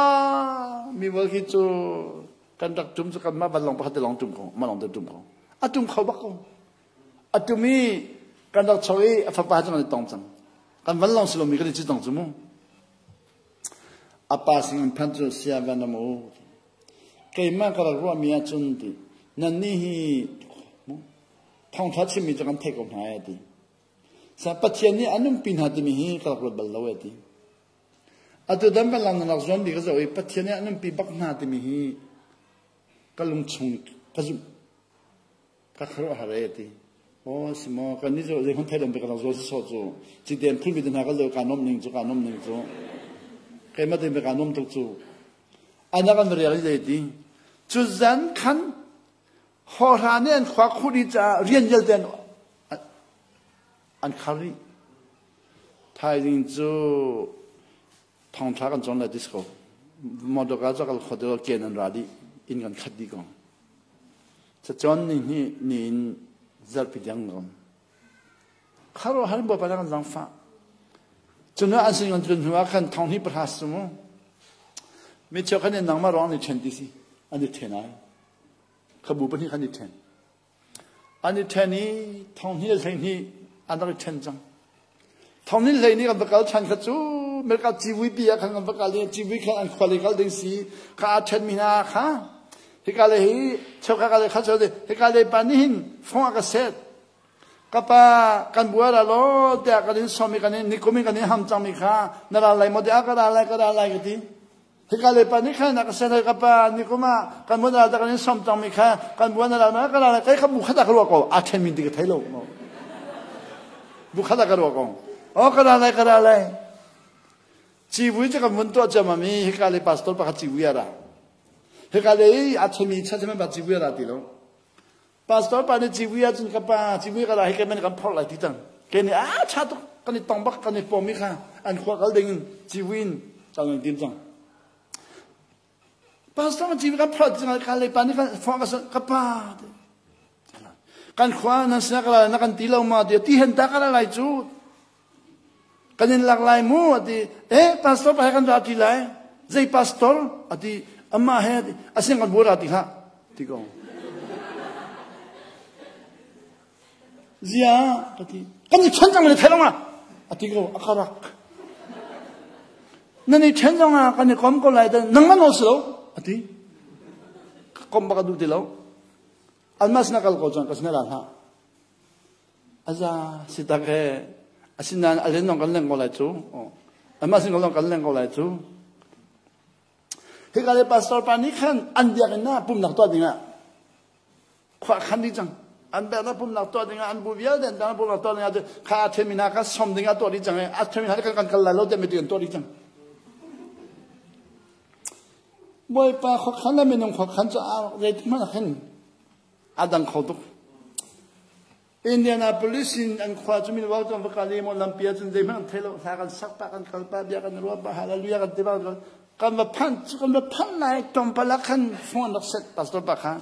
mi vol khi cu kan rak tum cu kan mah van lawng pakhat te lawng tum ko mah lawng te tum ko. A tum kho bak ko. A tum i kan rak chok i a fapa cu kan i tong cang. Kan van lawng si lomi kan i ci cang cu mu. A pa sin an phanh cu sia van am u. Keimah ka rak ruahmi ahcun ti nannih hi thawngṭha chimmi cu kan theih ko hna e ti. Sa Pathian nih an umpi hna timi hi ka rak ruat bal lo e ti. Atu dan van lang na rak zuam bi ka zoh i Pathian nih an umpi bak hna timi hi ka lungchung ka zumh. Ka khuaruahhar e ti. Aw si maw kan nih cu zeihmanh thei lo ka rak zual sawsawh cu citen phulmi te hna ka lo ka nom ning cu ka nom ning cu keimah te ka nom tuk cu anak an rial i ti cu zan khan hawhra nih an khua khuh dih caah rian vialte an an khar rih thaizing cu thongthla kan cawn lai disco motor ka kal kho te ken an ra dih inn kan khat dih ko cacawn ni hi ni in zarhpi tiang ngam kharo har bo pa kan zang fa cuna an sin kan tlun hnu ah khan thong hi pahra su mu mi cheu khan nangmah ruang ni then ti si an i then ai khabu pahnih khan i then An i ṭhen i thonghnih le 12 an rak i ṭhen cang. Thonghnih 12 kan va kal ṭhan kha cu America civuipi ah khan kan va kal i civui khan an khua lei kal ding si kha aa ṭhenmi hna kha hika le hi cheukhat ka le kha cheu hika le pa nih hin fong a ka set ka pa kan buai ra law tiah kan in sawm i kan in nikum in kan in ham cangmi kha na ral lai maw tiah ka ral lai ka ral lai ka ti Hika le pa nih khan a ka sen ka pa ni kum ah kan mun ah kan in som cangmi kha kan buan ala ma ka la kai kha bu khat ka ruah ko a then min ti ka thei lo bu khat ka ruah ko o ka ra lai ka ra lai civui cu kan vun tuah cam mi hika le pastor pakhat civui ara hika le a themi cha chame ba civui ara ti lo Pastor pa nih civui ahcun ka pa civui ka la hi keimah nih kan phorh lai ti cang. Ke nih a ṭha tuk kan i tong bak kan i pawm i kha an khua kal ding in civui in kal nan tim cang. Pastor civui kan phorh ti cang ka le pa nih kan phorh ka ka pa kan khua nan sinah ka la na kan ti lo ma ti ti hen ta ka la lai cu kan in lak lai mu a ti eh pastor pa he kan ra ti lai zei pastor a ti amah he a sin kan bu ra ti hlah ti ko zia ka ti kan i chen cang le thei lo a ti ko a karak nan i chen zong ah kan i kom ko lai nang man si lo a ti kom bak a duh ti lo anmah sinah kal ko cang ka sinah la hlah Aza si tak he asinain a len zong kan leng ko lai cu. Amah sin zong kan leng ko lai cu. Hika le pastor pa nih khan an biakinn ah pumnak tuah dingah khua khan dih cang. An biakinn ah pumnak tuah dingah an bu vialte an biakinn pumnak tuah dingah kha a themi hna kha som dingah tuah dih cang i a themi hna kan kan kal lai lo tiah mi kan tuah dih cang. Bawipa khuakhan le minung khuakhan cu zeitik hmanh ah khin a dang kho tuk. Indianapolis in an khua cu Milwaukee cu an va kal i maw lampi ah cun zeihmanh an thei lo hla kan sak pah kan kal pah bia kan ruah pah hallelujah kan ti pah kan va phanh cu kan va phanh lai tlawmpal ah khan phone an rak set pastor pa kha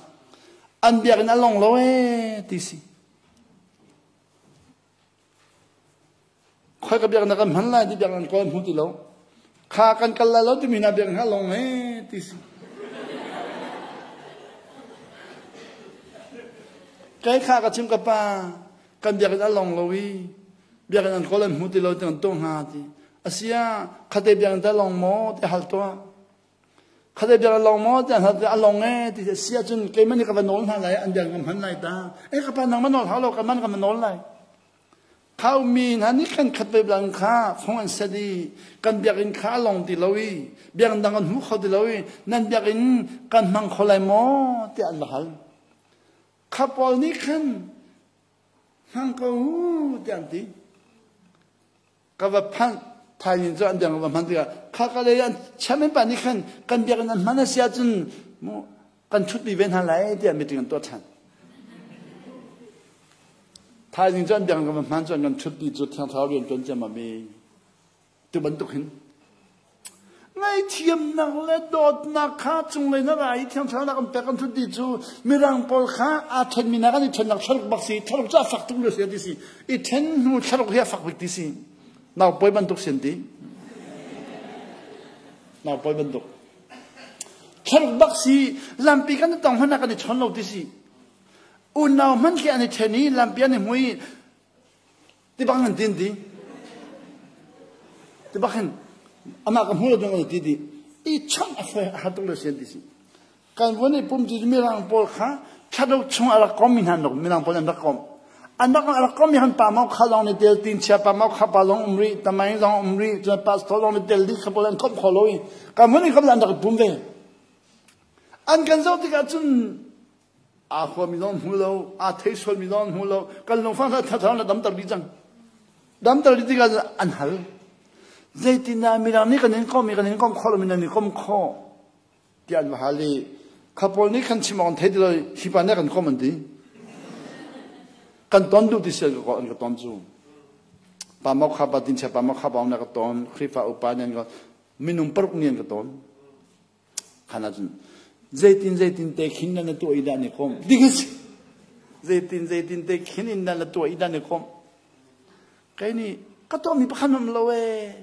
an biakinn a long lo ee ti si Khoi ka biaknak kan hman lai ti biaknak an kawl hmu ti lo. Kha kan kal lai lo timi hna biaknak lawng he ti si. Kai kha ka chim ka pa kan biakinn a long lo i biakinn an kawl an hmu ti lo ti an tuah hnga ti. Asia khate biakinn ta long maw ti hal tuah. Khate biakinn long maw ti hal a long e ti si ahcun keimah nih ka va nawl hna lai an biakinn ka hman lai ta. E ka pa nang ma nawl hau lo ka man ka ma nawl lai. Khaumi hna nih khan khat ve blang kha fong an set i kan biakinn kha a long ti lo i biakinn dang an hmu kho ti lo i nan biakinn kan hmang kho lai maw tiah an va hal. Kha pawl nih khan hmang ko u tiah an ti. Ka va phanh thaizing cu an biakinn va hman tikah kha ka lei an chairman pa nih khan kan biakinn an hman a si ahcun mu kan ṭhutpi ve hna lai tiah meeting an tuah ṭhan. Thaizing cu an biakinn kan va hman cu an kan ṭhut ti cu Thiang Thlarau rian ṭuan ciammam i tu bantuk hin ngaihthiamnak le dawtnak kha cunglei na ra i Thiang Thlarau nak an pek an ṭhut ti cu Mirang pawl kha aa ṭhenmi nak an i ṭhennak thlaruk bak si thlaruk cu a fak tuk lio si ti si i ṭhen hnu thlaruk hi a fak bik ti si naupawi bantuk si an ti naupawi bantuk thlaruk bak si lampi kan i tong hmanh ah kan i chawn lo ti si Unau hmanh khi an i ṭhen i lampi an i hmui ti bang an tin ti. Ti bak hin amah ka hmu lo ding an ti ti. I chawnh a fawi a har tuk lo si an ti si. Kan vun i pum cu mirang pawl kha thlaruk chung a rak kommi hna nok mirang pawl an rak kom. An rak a rak kommi han pa mau kha lawng ni tel tin chia pa mau kha pa lawng um rih tamaing zong um rih cun pastor lawng ni tel dih kha pawl an komh kho lo i kan vun i kom an rak pum ve. An kan zoh tikah cun aa huami zong hmu lo, aa thei sualmi zong hmu lo, kan lungfang hna thathang na damter dih cang. Damter dih tikah an hal. Zeitindah mirang nih kan in komh i kan in komh khawh lo mi nan i kom khawh tiah an va hal i kha pawl nih khan chim awk an thei ti lo hi pa nih kan kom an ti. Kan ton duh ti sial ka an ka ton cu. Pa mau kha pa tin chia pa mau kha pa na ka ton Khrihfa upa nih an ka minung paruk nih an ka ton. Khan ahcun zeitin zeitin te khin nan na tuah i dah ni kom ding si zeitin zeitin te khin in nan na tuah i dah ni kom kei nih ka tuahmi pakhat um lo ee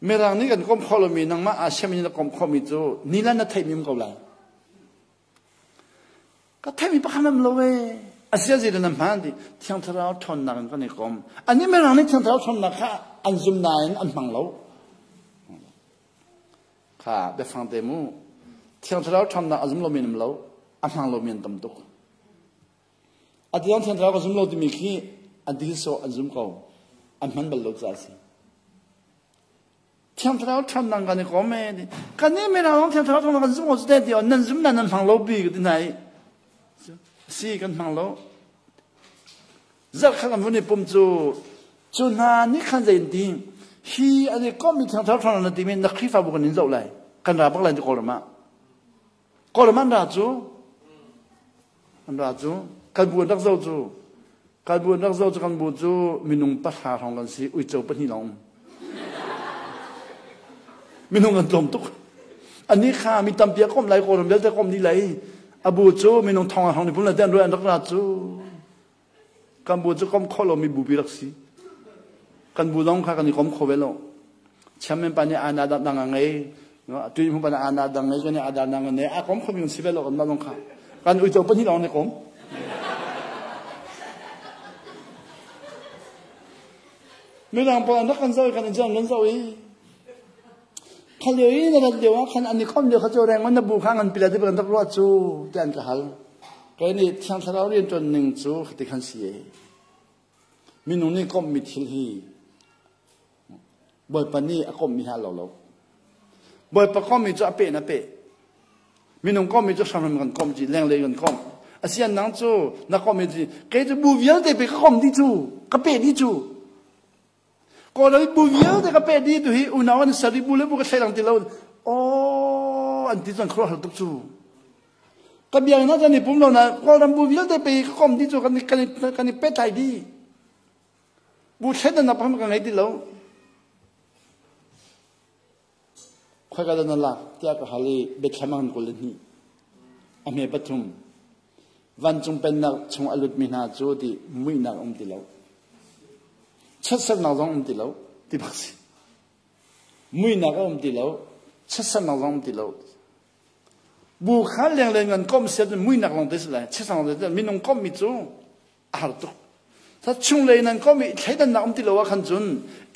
mirang nih kan kom kho lomi nangmah Asia mi na kom khomi cu ni lan na theihmi um ko lai Ka theihmi pakhat am lo ee. A sia zei na hmaan ti Thiang Thlarau ṭhawnnak in kan i kom. Annih mirang nih Thiang Thlarau ṭhawnnak kha an zum nain an hmang lo. Kha biafang te mu. Thiang Thlarau ṭhawnnak a zum lomi an um lo. A hmang lomi an tam tuk. A tiang Thiang Thlarau ka zum lo timi khi an ti sawh an zum ko. An hman bal lo caah a si. Thiang Thlarau ṭhawnnak kan i kom ee. Kan nih mirang lawng Thiang Thlarau ṭhawnnak kan zum ko cu ti nan zum na nan hmang lo bi ka ti hna i. Si kan hmang lo. Zarh khat an vun i pum cu cu hna nih khan zei an ti hi an i kommi Thiang Thlarau ṭhawnnak na timi na Khrihfabu kan in zoh lai. Kan ra bak lai ti Kawlram ah. Kawlram an ra cu an ra cu kan bu an rak zoh cu kan bu an rak zoh cu kan bu cu minung pahra hrawng kan si uico pahnih lawng um minung kan tlawm tuk ani kha mi tampi a komh lai kawlram vialte komh dih lai a bu cu minung thong hrawng ni pum le te an ruai an rak ra cu Kan bu cu kom khawh lomi bupi rak si. Kan bu zong kha kan i kom kho ve lo. Chairman pa nih ana dang a ngei, tui hmu pa nih ana dang ngei, kan nih ada dang ngei, a kom khomi kan si ve lo kan mah zong kha. Kan uico pahnih lawng nih kom. Midang pawl an rak kan zoh i kan in kan zoh i kha lio i na rat lio ah khan an i khom lio kha cu reng na bu kha ngan pila ti kan rak ruah cu ti an ka hal. Kei nih Thiang Thlarau rianṭuan ning cu khati khan si e. Minung nih komhmi thil hi Bawipa nih a komhmi hi a lo lo. Bawipa komhmi cu a peh in a peh. Minung komhmi cu hramhram kan komh ci, lenglei kan komh. Asian nang cu na komhmi cu kei cu bu vialte pe ka komh dih cu, ka peh dih cu. Kawlram bu vialte ka peh dih tu hi unau an ser i bu le bu ka thleilang ti lo. Aw an ti cun khuaruahhar tuk cu. Ka biakinn ah kan i pum lo na Kawlram bu vialte pe ka kom dih cu kan kan kan i pehtlai dih. Bu thleidannak pakhat ka ngei ti lo. Khoika dah na lak tiah ka hal i Bethlehem ah kan 22. A hme pathum. Vancung pennak chung a lutmi hna cu ti muihnak um ti lo. Chiatsernak zong um ti lo ti bak si. Muihnak a um ti lo. Chiatsernak zong um ti lo. Bu kha lenglei ngan komh siat muihnak lawng te si lai. Chiatsernak lawng te minung komhmi cu a har tuk. Sa chunglei nan komh i thleidannak um ti lo ah khan cun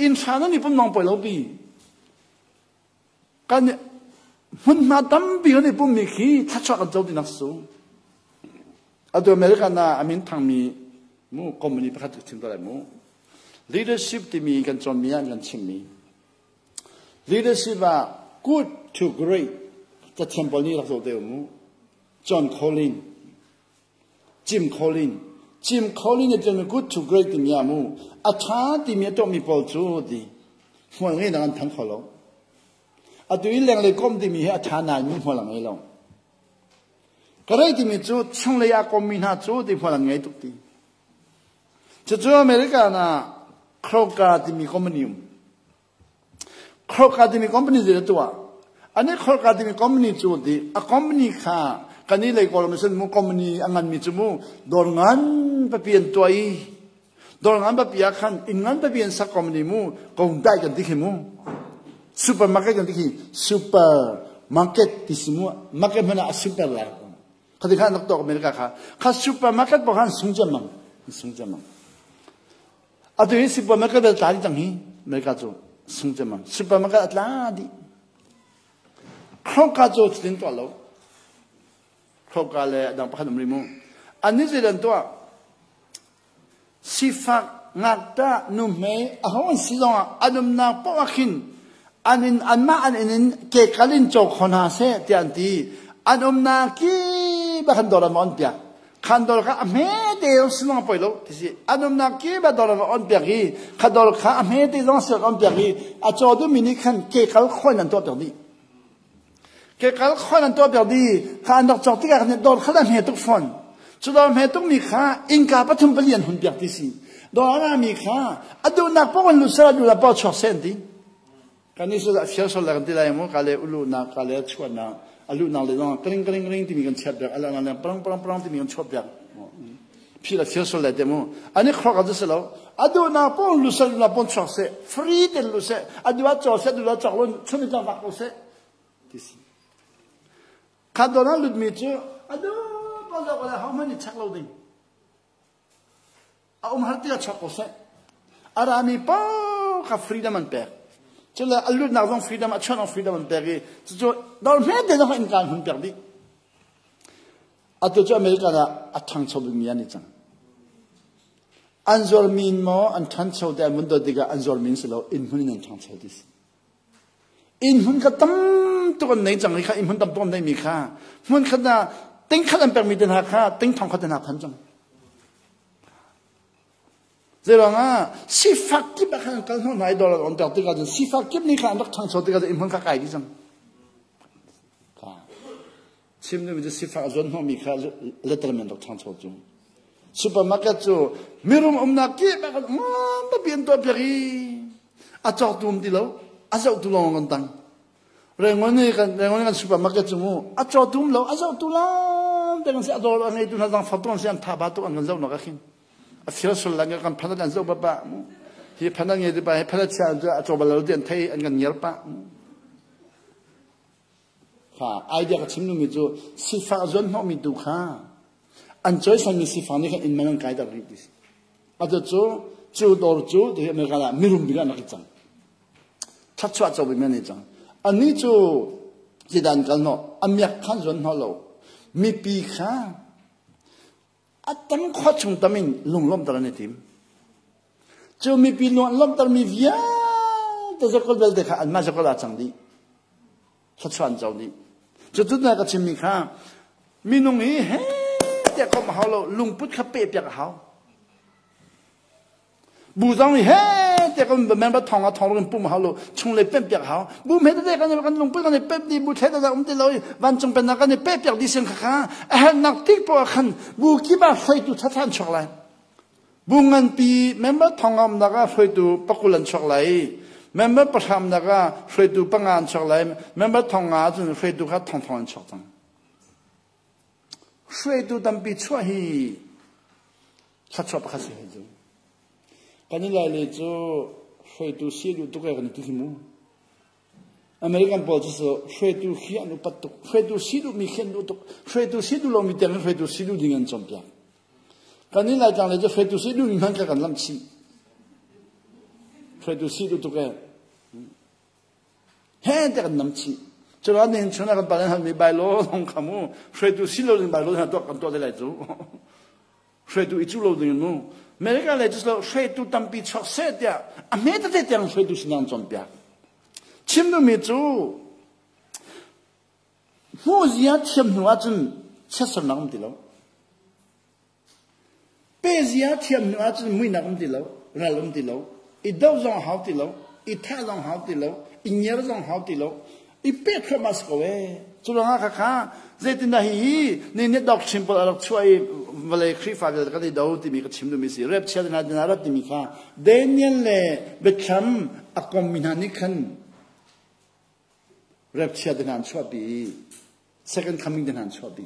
inn hra nan i pum nong poi lo pi. Kan hmunhma tampi kan i pummi khi thluachuah kan co tinak su. Atu America na a min thangmi mu company pakhat ka chim to lai mu. Leadership timi kan cawnmi ah kan chimmi. Leadership ah good to great cathiam pawl nih rak zoh te mu. John Collin Jim Collin Jim Collin nih cun good to great timi ah mu a ṭha timi a tuahmi pawl cu ti hmual ngei nak an than kho lo. Atu i lenglei kom timi hi a ṭha nain mi hmual a ngei lo. Ka rei timi cu chunglei ah kommi hna cu ti hmual an ngei tuk ti. Cucu America na Kroger timi company um. Kroger timi company zei tuah. Ani Kroger timi company cu ti a company kha kan i lei kawlram sin mu company a ngan mi cu mu dawr ngan papi an tuah i dawr ngan papi ah khan inn ngan papi an sak company mu kong dai kan ti khi mu supermarket kan ti khi supermarket ti si mu market hmanh ah a super lai Khati khan rak tuak America kha kha supermarket pawh khan sung ciammam sung ciammam. Atu hi supermarket bel tla dih cang hi America cu sung ciammam supermarket a tla dih. Khroka cu cutin tuah lo. Khroka le adang pakhat um rih mu. An nih zeidan tuah Sifak ngakṭah nuhmei aho an si zongah an umnak paoh ah khin an in anmah an inn in kekal in caw kho hna seh tiah an ti. An umnak kip ah khan dawr an va on piak. Khan dawr kha a hmete zong si zong a poi lo ti si. An umnak kip ah dawr an va on piak i kha dawr kha a hmete zong si an on piak i a caw duhmi nih khan kekal khawn an tuah piak dih. Kekal khon an tuah piak dih. Kha an rak cawk tikah khan dawr kha a hme tuk fawn. Cu dawr hme tukmi kha innka pathum pali an hun piak ti si. Dawr a mi kha a duhnak paoh in lut seh a duhnak paoh chuak seh an ti. Kan nih cu fial sol le kan ti lai mu ka le uluhnak ka le chuahnak a luhnak le zong kring kring kring timi kan chiat piak a luhnak le prang prang prang timi kan chuah piak. Phil a fial sol le te mu. Ani khrok a si lo. A duhnak paoh lut seh duhnak paoh chuak seh. Free ten lut seh. A duh ah caw seh duh ah cawk lo chun in vak ko seh. Ti si. Kha dawr ah lutmi cu a duh paoh lo le hohmanh nih check lo ding. A um har tiah chuak ko seh. A rami paoh kha freedom an pek. Cule a lutnak zong freedom, a chuahnak freedom an pek i cucu dawr hmete zong innka an hun pek dih. Atu cu America ah a ṭhangcho bikmi an i cang. An zuarmi in maw an ṭhancho te an vun dawt tikah an zuarmi in si lo, inn hmun in an ṭhangcho ti si. Inn hmun kha tam tuk an nei cang i kha inn hmun tam tuk an neimi kha hmun khat ah ting khat an pekmi te hna kha ting thong khat te hna phan cang. Zeiruangah sifak kip ah khan an kal hnawh hna i dawr an pek tikah cun sifak kip nih khan an rak ṭhangcho tikah cun inn hmun kha kai dih cang. Chim duhmi cu sifak a zuan hnawhmi kha letterman rak ṭhangcho cu. Supermarket cu mirum umnak kip ah khan ngan an tuah piak i a cawktu um ti lo, a zohtu lawng kan tang. Rengon i kan Rengon kan supermarket cu mu a cawtu um lo, a zohtu lawng te kan si, a dawr a ngeitu hna zang fak tuk an si, an tha ba tuk an kan zohnak ah khin. A fir sul lang kan phan an zoh ba mu. Hi phan an ngei ti pa hi phan a chia a caw bal lo ti an thei an kan ngiar pah. Kha idea ka chim duhmi cu sifak zuanhnawhmi tu kha an cawisanmi sifak nih khan inn man an kaiter rih ti si. Atu cu cu dawr cu ti America ah mirum bik ah an rak i cang. Thluachuah co bik an i cang. Annih cu zeidah an kal hnawh? A miak khan zuanhnawh lo. Mipi kha A tam khua chung tam in lunglawmhter an i tim. Cu mipi lung an lawmhtermi vialte zakul vialte kha anmah zakul ah cang dih. Thluachuah an co dih. Cu tu na ka chimmi kha minung hi he tiah komh a hau lo lungput kha peh piak a hau. Bu zong nih he tiah kan member thong ah thong in pum hau lo chung le pemh piak hau bu hme tete kan kan lungput kan i pemh di bu thle tete um ti lo i vancung pennak kan i peh piak di sin kha kha a herhnak tik poah khan bu kip ah hruaitu thatha an chuak lai bu nganpi member thong ah umnak ah hruaitu pakul an chuak lai member pahramnak ah hruaitu panga an chuak lai member thong nga cun hruaitu kha thong thong an chuak cang hruaitu tampi chuah hi Thluachuah pakhat si hei cu. Kan i lai le cu hruaitu si duh tuk e kan ti hi mu. American pawl cu hruaitu khi an upat tuk. Hruaitu si duhmi khi an duh tuk. Hruaitu si duh lomi tiang in hruaitu si duh ding an cawnpiak. Kan i lai tlang le cu hruaitu si duhmi hmanh kha kan lamh chih. Hruaitu si duh tuk e. He te kan nam chih. Curuang nihin chun ah kan pa nan halmi bailo zong kha mu hruaitu si lo ding bailo hna tuah kan tuah te lai cu. Hruaitu i cu lo ding mu. America lei cu lo hruaitu tampi chuak seh tiah a hme tete tiang hruaitu sinah an cawnpiak. Chim duhmi cu hmuhzia thiam hnu ahcun chiatsernak um ti lo. Pezia thiam hnu ahcun muihnak um ti lo, ral um ti lo, i doh zong hau ti lo, i thah zong hau ti lo, i ngiar zong hau ti lo, i pek thluahmah si ko ee. Cu ruangah khakha Zeitindah hihi ni nih doctrine pawl a rak chuah i vawlei Khrihfa vialte kan i do timi ka chim duhmi si. Rep chia hna dina rat timi kha Daniel le Biathlam a kommi hna nih khan rep chia te hna an chuahpi i second coming te hna an chuahpi.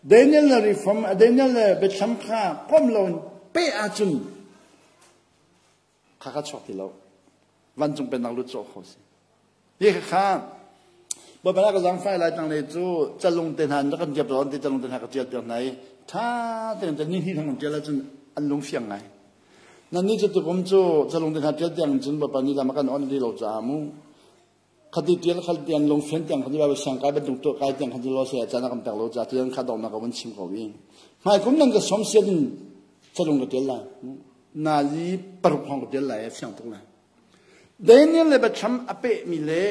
Daniel le reform Daniel le Biathlam kha kom lo in pe ahcun kha kha chuak ti lo vancung pennak lut cawh kho si hi kha Baibal ka zangfai lai tang le cu calung te hna kan tiap lo ti calung te hna ka tial piak hna i tha tein te ni hnih thang tial ahcun an lung fiang ngai nan ni cu tukum cu calung te hna tial tiang cun Bawipa ni lam kan on ri lo caah mu khati tial khal tiang lung fian tiang khati Baibal siang kai bantuk tuah kai tiang khati lo se caan kan pek lo ca tiang kha dong na ka vun chim ko i hmai kum nan ka som sian in calung ka tial lai Nazi paruk hrawng ka ṭial lai a fiang tuk lai. Daniel le Biathlam a pehmi le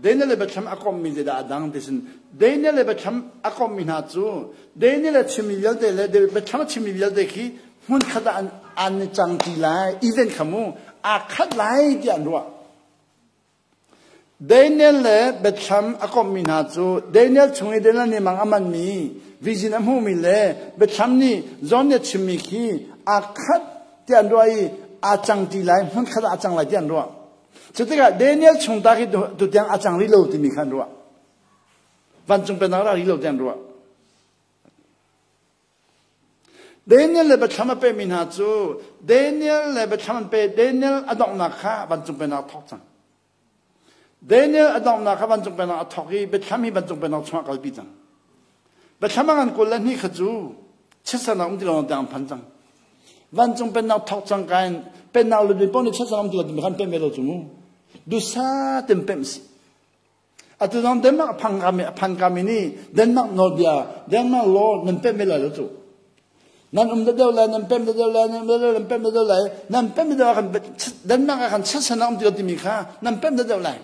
Daniel le Biathlam a komhmi zeidah a dang ti sin Daniel le Biathlam a komhmi hna cu Daniel le chimmi vialte le Biathlam a chimmi vialte khi hmun khat ah an i cang ti lai event kha mu aa khat lai tiah an ruah. Daniel le Biathlam a komhmi hna cu Daniel chung i Daniel nih mang a manmi vision a hmuhmi le Biathlam nih John nih a chimmi khi aa khat tiah an ruah i aa cang ti lai, hmunkhat ah a cang lai tiah an ruah. Cu tikah Daniel chung ta khi tutiang a cang rih lo timi kha an ruah. Vancung pennak ra rih lo tiah an ruah. Daniel le Biathlam a pehmi hna cu Daniel le Biathlam an peh Daniel a donghnak kha vancung pennak a thawk cang. Daniel a donghnak kha vancung pennak a thawk i Biathlam hi vancung pennak chungah kalpi cang. Biathlam a ngan 22 kha cu chiatsernak um ti lo tiang an phan cang. Vancung pennak thawk cang ka in pennak lutmi paoh nih chiatsernak um ti lo timi kha an pemh ve lo cu mu. Dusa ten pemh si. Atu zong Denmark a phang kami a phan kami nih Denmark nawlbia Denmark law nan pemh ve lai lo cu. Nan um deuh lai nan pemh deuh lai nan nan pemh deuh lai nan pemh deuh ah khan Denmark ah khan chiatsan a um ti lo timi kha nan pemh deuh lai.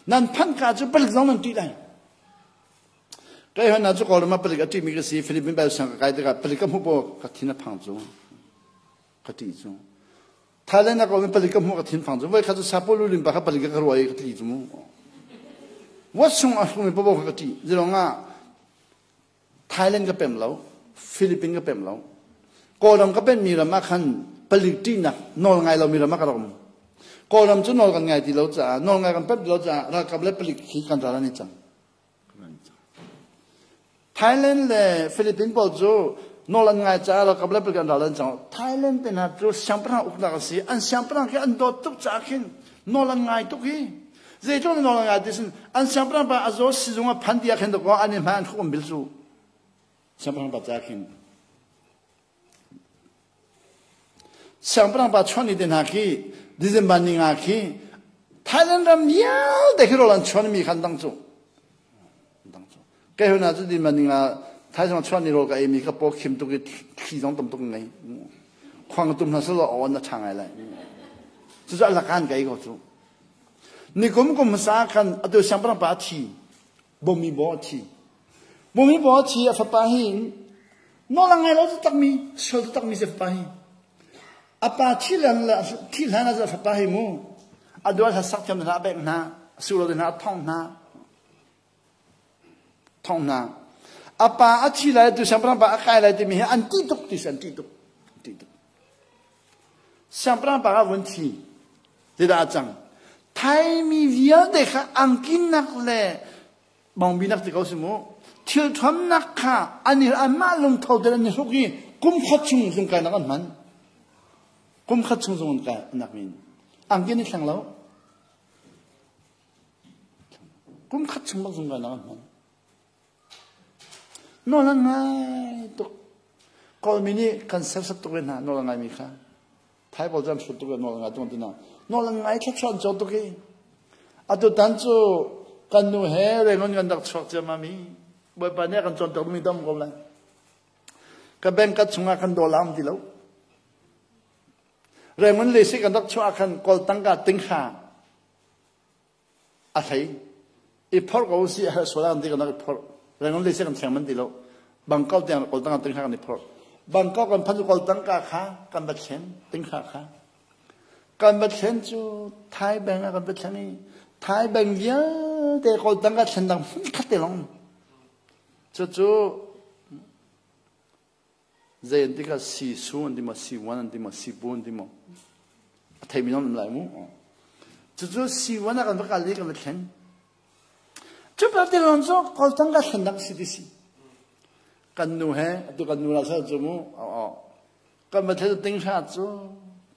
Nan phanh ka cu palik zong nan ṭih lai. Kai hon na cu Kawlram ah palik a ṭihmi ka si Philippine Bible siang ka kai tikah palik ka hmuh paoh ka thin a phang cu. Ka ṭih cu. Thailand ah ka um i palik ka hmuh ka thinphang cu voi khat cu sapo lulin pa kha palik ka ruah i ka tli cu mu. Wat sung a hrumi paoh kha ka ṭih. Zilong ah Thailand ka pem lo, Philippines ka pem lo. Kawlram ka penmi ram ah khan palik ṭihnak nawl ngai lomi ram ah ka rak um. Kawlram cu nawl kan ngai ti lo caah, nawl ngai kan pem ti lo caah ralkap le palik hi kan ral an i cang. Thailand le Philippines pawl cu nawl an ngai caah ralkap le palik an ral an cang. Thailand te hna cu siangpahrang uknak a si. An siangpahrang khi an dawt tuk caah khin nawl an ngai tuk hi. Zeitluk nawl an ngai ti sin an siangpahrang pa a zaw sizung a phan ti ah khin dakaw an i hmai an khuk an bil cu. Siangpahrang pa caah khin Siangpahrang pa chuan ni te hna khi December ni nga khi Thailand ram vialte khi rawl an chuan mi khan dang cu dang cu kei hona cu December ni nga Thailand chuan ni rawl ka ei mi ka paw khim tuk i thli zong tam tuk ngei khuang tum hna selo aw na tha ngai lai cu cu alakan ka ei ko cu nikum kum hmasa khan atu siangpahrang pa a thi bomi bo a thi Bumi bo thi a fapa hi nawl a ngai lo takmi sual takmi si fapa hi a pa thi lan le thi hlan ah fapa hi mu a dual ha sak thiam hna a bek hna a su lo hna a thong hna thong hna a pa a thi lai tu siangpahrang pa a kai lai timi hi an ti tuk ti si an ti tuk ti tuk siangpahrang pa a vun thi zeidah a cang Thaimi vialte kha angkinnak le bawngbi nak ti ko si mu thil thuamnak kha an i anmah lungtho tein an i hruk i kum khat chung zungkainak an hman kum khat chung zung an kai nak min angkin i thleng lo kum khat chung bak zungkainak an hman nawl an ngai tuk kawlmi nih kan sersiam tuk ve hna nawl an ngaimi kha Thai pawl cu an hrut tuk i nawl ngai tuk an ti na. Nawl an ngai thluachuah an caw tuk i atu tan cu kan nu he Rangoon kan rak chuak ciammam i Bawipa nih a kan cawnpiak mi dam ko lai. Ka bank ka chungah kan dollar um ti lo. Rangoon le si kan rak chuah khan kawl tangka tinghra a hlei i phorh ko si a sual an ti kan i phorh Rangoon le kan thleng man ti lo Bangkok tiang kol tang ting kan i phorh Bangkok kan phan kol tangka kha kan va thlen ting kha kha kan va thlen cu Thai bank ah kan va thlen i Thai bank vialte kol tangka thlen dang hmun khat te long. Cucu zei an ti kha sisu an ti maw siwan an ti maw sipu an ti maw a theimi nan um lai mu. Cucu siwan ah kan va kal i kan va thlen. Cu pa tilawng cu kawltang ka thlen dak si ti si. Kan nu he atu kan nu la sal cu mu kan va thlen ting hra cu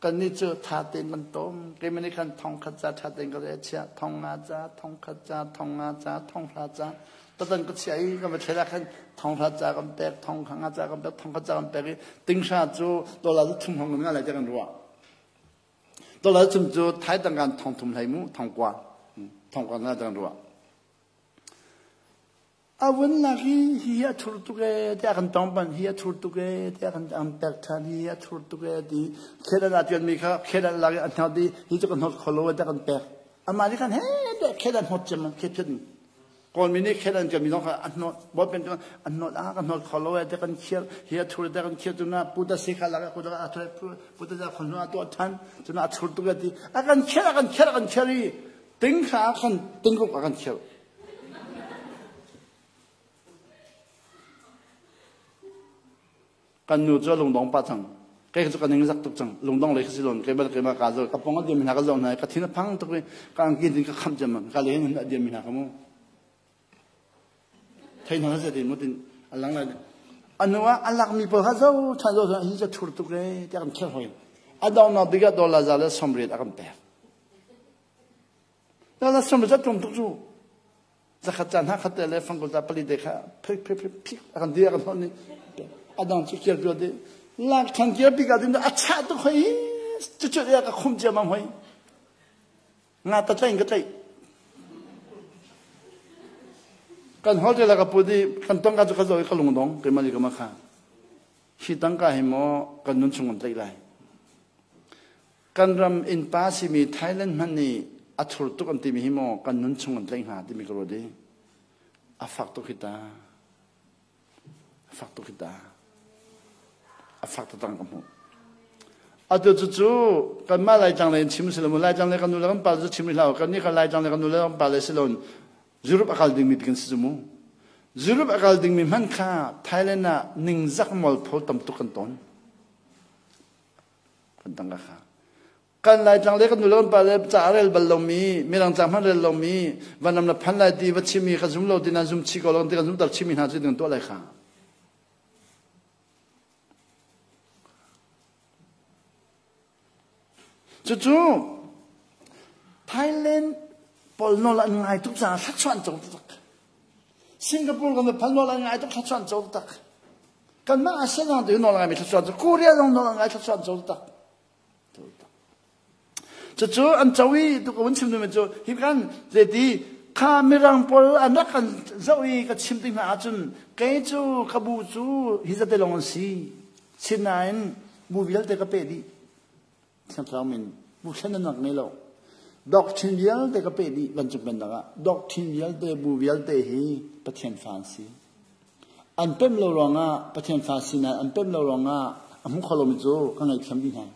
kan nih cu tha tein kan tom keimah nih khan thong khat ca tha tein ka re chia thong nga ca thong khat ca thong nga ca thong hra ca tatan ka chia i kan va thlen ah khan thong hra ca kan pek thong nga ca kan pek thong khat ca kan pek i ting hra cu dollar cu thum hong nga lai te kan ruah dollar thum cu thai tangkan thong thum hlei mu thong kwa thong kwa nga te kan ruah A vunnak hi hi a thur tuk ee tiah kan tong ban hi a thur tuk ee tiah kan an pek ṭhan hi a thur tuk ee ti khedan aa ṭianmi kha khedan lak i a hnot i hi cu ka hnot kho lo tiah kan pek. Amah nih khan he tiah khedan hnot cem khet phet Kawlmi nih khedan ṭianmi zong kha a hnot bawlpen cu a hnot ah ka hnot kho lo ee tiah kan khiar hi a thur tiah kan khiar cun puta si kha lak i puta a thur puta za khon a tuah ṭhan cun a thur tuk ee ti a kan khiar a kan khiar a kan khiar i ting kha khan tingruk a kan khiar. Kan nu cu a lungdong pah cang. Kei cu ka ning zak tuk cang. Lungdong lei ka si lon. Kei bal keimah ka zo. Ka pong a diam mi hna ka zoh hna i ka thin a phang tuk i ka angki din ka khamh ciammam. Ka le hin a diam mi hna ka mu. Thei hna se tin mu tin a lang lai. A nu ah a lak mi pawl kha zo than zo than hi ca thur tuk re tiah kan kher hoi. A dong nak bik ah dollar za le 80 a kan pek. Dollar 80 za tlawm tuk cu. Zakhat caan ha khat te le fangkul ta pali te kha phik phik phik phik a kan dir a kan hon ni a dang cu kir kir di lak than kir pi ka din a cha tu khoi chu chu ya ka khum chia mam hoi nga ta tlain ka tlai kan hol te la ka pu di kan tong ka chu ka zo ka lung dong ke ma li ka ma kha hi tang ka hi mo kan nun chung kan tlai lai Kan ram innpa simi Thailand hmanh nih a thur tuk an timi hi maw kan nun chung an tlaih hnga timi ka ruat i a fak tuk hi ta. A fak tuk hi ta. A fak taktak ka hmuh. Atu cu cu kanmah Laitlang lei in chim si lo mu Laitlang lei kan nu le kan pa cu chim rih hlah u kan nih kan Laitlang lei kan nu le kan pa le si lo Europe a kal dingmi ti kan si cu mu. Europe a kal dingmi hmanh kha Thailand ah ningzak mualpho tam tuk kan ton. Kan tangka kha. Kan Laitlang le kan nu le kan pa le ca a rel bal lomi, mirang ca hmanh rel lomi, vanram na phan lai ti va chimmi ka zum lo ti nan zum chih ko lo ti kan zum tar chimmi hna cu kan tuah lai kha. Cucu Thailand pawl nawl an ngai tuk caah thluachuah an co taktak. Singapore kan phan nawl an ngai tuk thluachuah an co taktak. Kanmah ASEAN zong tu nawl ngaimi thluachuah cu Korea zong nawl ngai thluachuah an co tak. Cucu an co i tu ka vun chim duhmi cu hi kan zeiti kha mirang pawl an rak kan zoh i ka chim tik hna ahcun kei cu ka bu cu hi zate lawng an si. Sinain bu vialte ka peh dih. Thiang Thlarau min bu thlen an rak ngei lo. Doctrine vialte ka peh dih vancung pennak ah doctrine vialte bu vialte hi Pathian fa an si. An pemh lo ruangah Pathian fa sinak an pemh lo ruangah a hmu kho lomi cu ka ngaihthiam dih hna.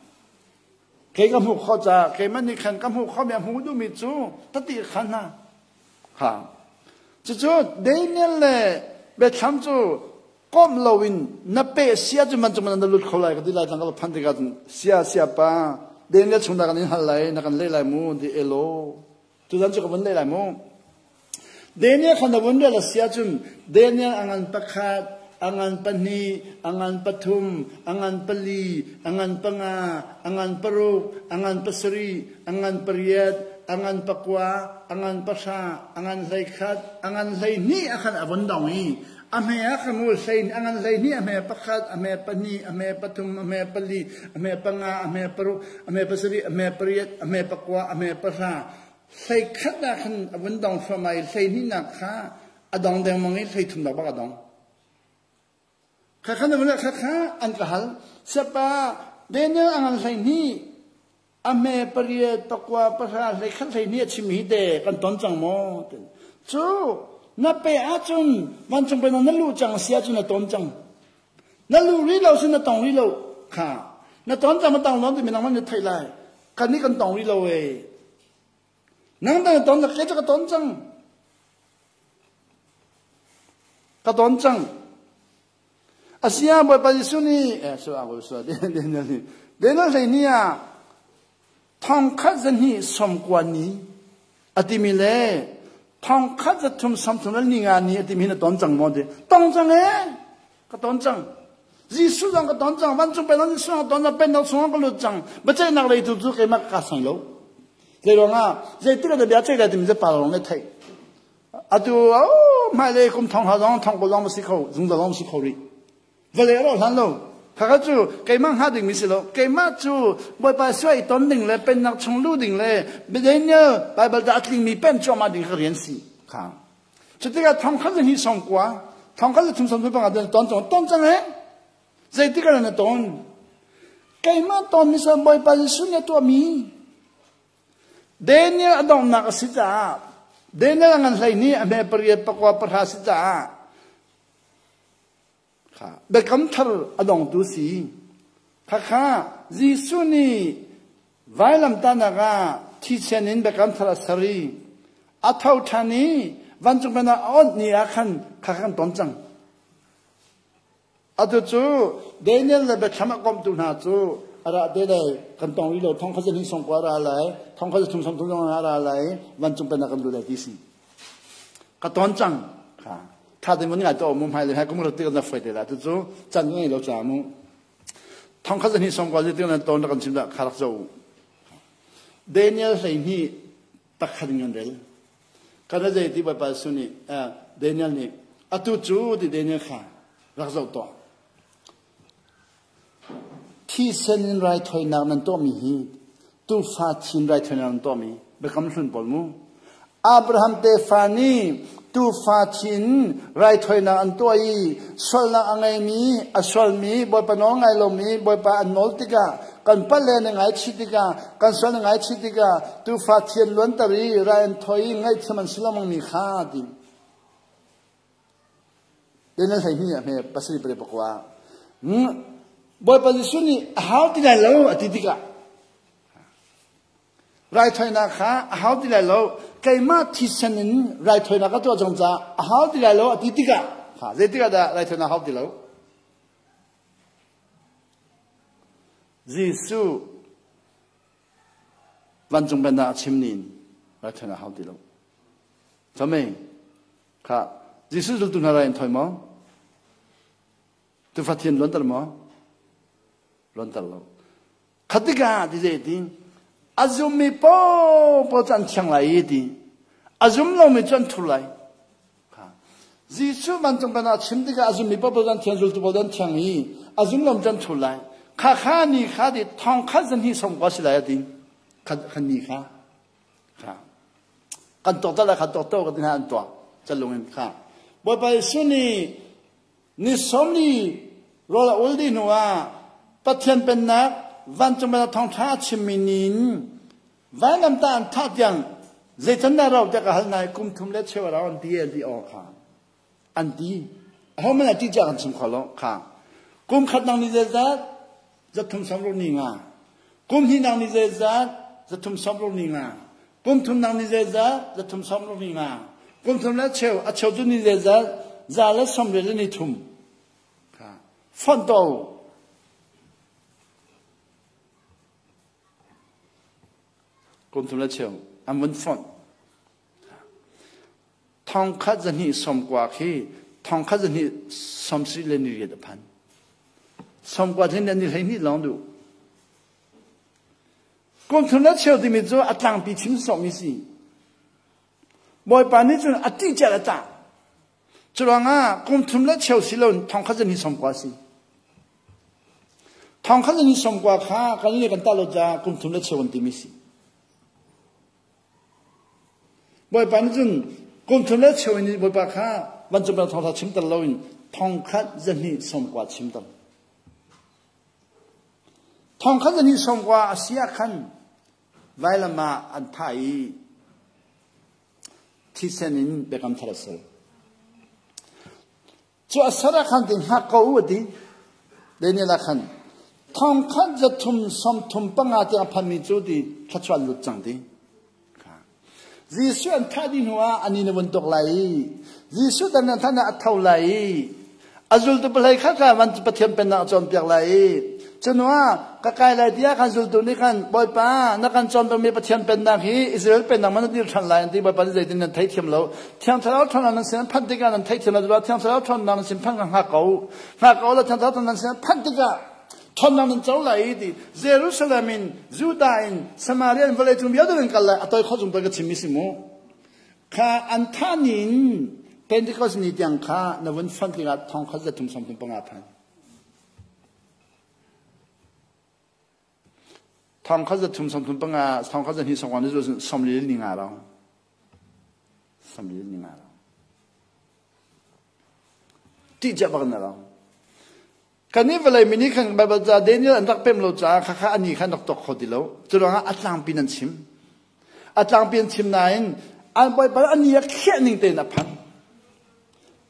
Kei ka hmuh khawh caah keimah nih khan ka hmuh khawhmi a hmu duhmi cu tati khan hna. Ha. Cucu Daniel le Bethlam cu komh loin na peh sia cu man cu man na lut kho lai ka ti lai tlang ka phan tikah cun sia sia pa Daniel chung dah kan in hal lai na kan leh lai mu ti elo tuzan cu ka vun leh lai mu Daniel kha na vun rel a si ahcun Daniel a ngan pakhat a ngan pahnih a ngan pathum a ngan pali a ngan panga a ngan paruk a ngan pasarih a ngan pariat a ngan pakua a ngan pahra a ngan hleikhat a ngan hleihnih a khan a vun dong i A hme ah kha mu hlei a ngan 12 a hme pakhat, a hme pahnih, a hme pathum, a hme pali, a hme panga, a hme paruk, a hme pasarih, a hme pariat, a hme pakua, a hme pahra. Hlei khat ah khan a vun dong thluahmah i hleihnihnak kha a dong dengmang i hleithumnak bak a dong. Kha khan kha kha an ka hal. Siapa Daniel a ngan 12 a hme pariat pakua pahra hlei khat hlei hnih a chim hi te kan ton cang maw cu na pe ahcun vancung pe na lu cang si ahcun na ton cang na lu rih lo sin na tong rih lo kha na ton cang ma tong lo ti minang man na theih lai kan nih kan tong rih lo e nang ta na ton na ke ka ton cang. Ka ton cang. Asia Bawipa Jesuh nih eh so a so Daniel nih Daniel hlei ni ah thongkhat zahnih sawmkua ni a timi le thongkhat zathum sawmthum le ni nga ni a timi na ton cang maw ti tong cang e ka ton cang Jesuh zong ka ton cang vancung pennak Jesuh ka ton cang pennak chungah ka lut cang biaceihnak lei tu cu keimah ka sang lo zei ruangah zeitik ah bia ceih lai timi cu pa lawng nih theih Atu oh hmailei kum thong hna zong thong kul zong si kho zungzal zong si kho rih. Vawlei a rawh hlan lo. Khakha cu keimah hnga ding mi si lo. Keimah cu Bawipa suai ton ding le pennak chung lu ding le Daniel Bible da a tling mi pen cuahmah ding kha rian si. Kha. Cutikah thong khat le hnih song kua, thong khat le thum som panga ton ton ton cang he. Zeitik ah na ton? Keimah ton mi sa Bawipa Jesuh nih a tuah mi. Daniel a donghnak a si caah Daniel a ngan hlei nih a hme pariat pakua pahra si caah kha biakam thar a dongtu si. Khakha Jesuh nih vailamtahnak ah thisen in biakam thar a ser i a tho ṭhan i vancung pennak a onh ni ah khan khakha kan ton cang. Atu cu Daniel le Biathlam a komhtu hna cu a ra te lai kan tong rih lo thong khat zan song kwa ra lai thong khat thum song thum zong ra lai vancung pennak kan lu lai ti si ka ton cang kha tha te mun ngai to mu hmai le hai kum ro ti na foi te la tu cu chan ngei lo cha mu thong khat zan song kwa ti na ton kan chim da kharak zo Daniel hlei ni takhat ngan rel Kana zei ti Bawipa Jesuh nih Daniel nih atu cu ti Daniel kha rak zoh tuah. Thisen in raithawinak nan tuahmi hi tuufa thin raithawinak nan tuahmi biakam hlun pawl mu. Abraham tefa nih tuufa thin raithawinak an tuah i sualnak a ngeimi a sualmi Bawipa nawl ngai lomi Bawipa an nawl tikah kan pale na ngaichih tikah kan sual na ngaichih tikah tuufa thian luanter i rai an thawi i ngaihthiam an si lengmang mi kha ti Daniel 12 a hme pasarih pale pakua Bawipa Jesuh nih a hau ti lai lo a ti tikah raithawinak kha a hau ti lai lo keimah thisen in raithawinak ka tuah cang caah a hau ti lai lo a ti tikah kha zeitikah dah raithawinak hau ti lo Jesuh vancung pennak a chim nin raithawinak a hau ti lo. Camei kha Jesuh zultu hna rai an thawi maw? Tufa thian luanter maw? Luanter lo. Khatika ti zei ti a zummi paohpaoh cu an thiang lai i ti a zum lomi cu an thur lai. Jesuh vancung pennak a chim tikah a zummi paoh an thiang zultu pawl an thiang i a zum lo cu an thul lai. Kha kha ni kha ti thong khat zan hi som kwa si lai a ti. Kha kha ni kha. Kha. Kan tok ta kha tok to ka tin an tuah. Calung in kha. Bawipa Jesuh nih ni sawmli rawl a ul dih hnu ah Pathian pennak vancung pennak thawngṭha a chimmi nin Vailamtah an thah tiang zeican dah rau tiah ka hal nai kum thum le cheu a rau an ti an ti aw kha an ti aho man a ti tiah kan chim kho lo kha kum khat nang ni zeizat zathum samru ni nga kum hnih nang ni zeizat zathum samru ni nga kum thum nang ni zeizat zathum samru ni nga kum thum le cheu a cheu cu ni zeizat za le som le ni thum kha font to Kum thum le cheu an vun fonh. Thong khat zahnih sawm kua khi thong khat zahnih sawm sarih le ni riat a phan. Sawm kua thin le ni 12 lawng duh. Kum thum le cheu timi cu a tlangpi chim sawhmi si. Bawipa nih cun a ṭih ciah le tah. Curuangah kum thum le cheu si lo thong khat zahnih sawm kua si. Thong khat zahnih sawm kua kha kan le kan tah lo caah kum thum le cheu an timi si. Bawipa nih cun kum thum le cheu in Bawipa kha vancung bang thawngtha chimter loin thong khat zahnih sawm kua chimter. Thong khat zahnih sawm kua a si ah khan vailam ah an thah i thisen in biakam thar a ser. Cu a ser ah khan ti hngak ko u a ti. Daniel ah khan thong khat za thum sawm thum panga tiang a phanmi cu ti thluachuah lut cang ti. Jesuh an thah dih hnuah ani na vun tuk lai i Jesuh dan nan than ah a tho lai i a zultu palei kha kha van Pathian pennak a cawnpiak lai i cunuah ka kai lai tiah khan zultu nih khan Bawipa na kan cawnpiakmi Pathian pennak hi Israel pennak man na dir ṭhan lai an ti. Bawipa nih zeitin nan theithiam lo? Thiang Thlarau ṭhawnnak nan sin phanh tikah nan theithiam lo. Thiang Thlarau ṭhawnnak nan sin phanh ka hngak ko hngak ko la Thiang Thlarau nan sin phanh tikah ṭhawnnak nan co lai i ti. Jerusalem in, Judah in, Samaria in, vawlei cung vialte nan kal lai. A toi kho cung toi ka chimmi si mu. Kha an thah ni in Pentecost ni tiang kha na vun fonh tikah 1335 phan. 1335, 1290 ni cu 45 rang. 45 rang. Ṭih cia bak na rang. Kan i vawlei mi nih khan Baibal ca Daniel an rak pem lo caah khakha ani kha an rak tok kho ti lo. Cu ruangah a tlangpi nan chim. A tlangpi an chim nain an Baibal ani a khiah ning tein a phan.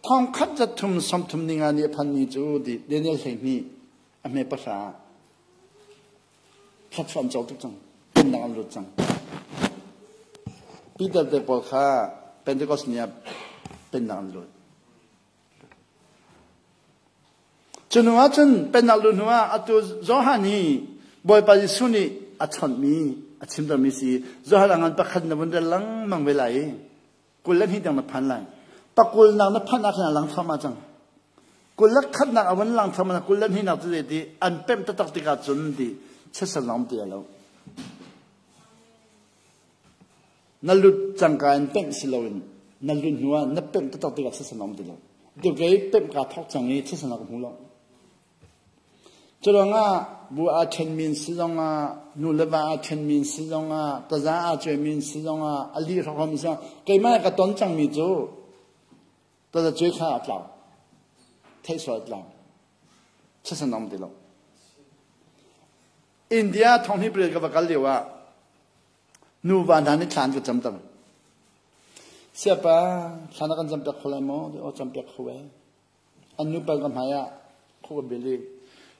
1335 ni a phan ni cu ti Daniel 12 a hme 10 thluachuah an co tuk cang. Pennak an lut cang. Peter te pawl kha Pentecost ni ah pennak an lut. Cu hnu ah cun pennak lu hnu ah atu Johan hi Bawipa Jesuh nih a chawnhmi a chimtermi si. Johan a ngan pakhat na vun rel lengmang ve lai i 22 tiang na phan lai. Pakul nak na phanh ah khan a lang thluahmah cang. 21 nak a vun lang thluahmah, 22 nak cu ti an pemh taktak tikah cun ti chesal lang ti lo. Na lut cangka in pemh si loin na lut hnu ah na pemh taktak tikah thisen a um ti lo. Tu kei pemh kaa thawk cang i thisen a ka hmu lo. Cu ruangah bu aa ṭhenmi an si zongah, nu le va aa ṭhenmi an si zongah, taza aa cuaimi an si zongah, a lih hrokhromi si zongah, keimah ka ton cangmi cu taza cuai kha a tlau. Theih sual a tlau. Thisen a um ti lo. India thonghni pariat ka va kal lio ah Nuva hna nih thla an ka camter. Siapa, thla na kan campiak kho lai maw? Aw campiak kho e. An nu pal ka hmai ah kho ka bil i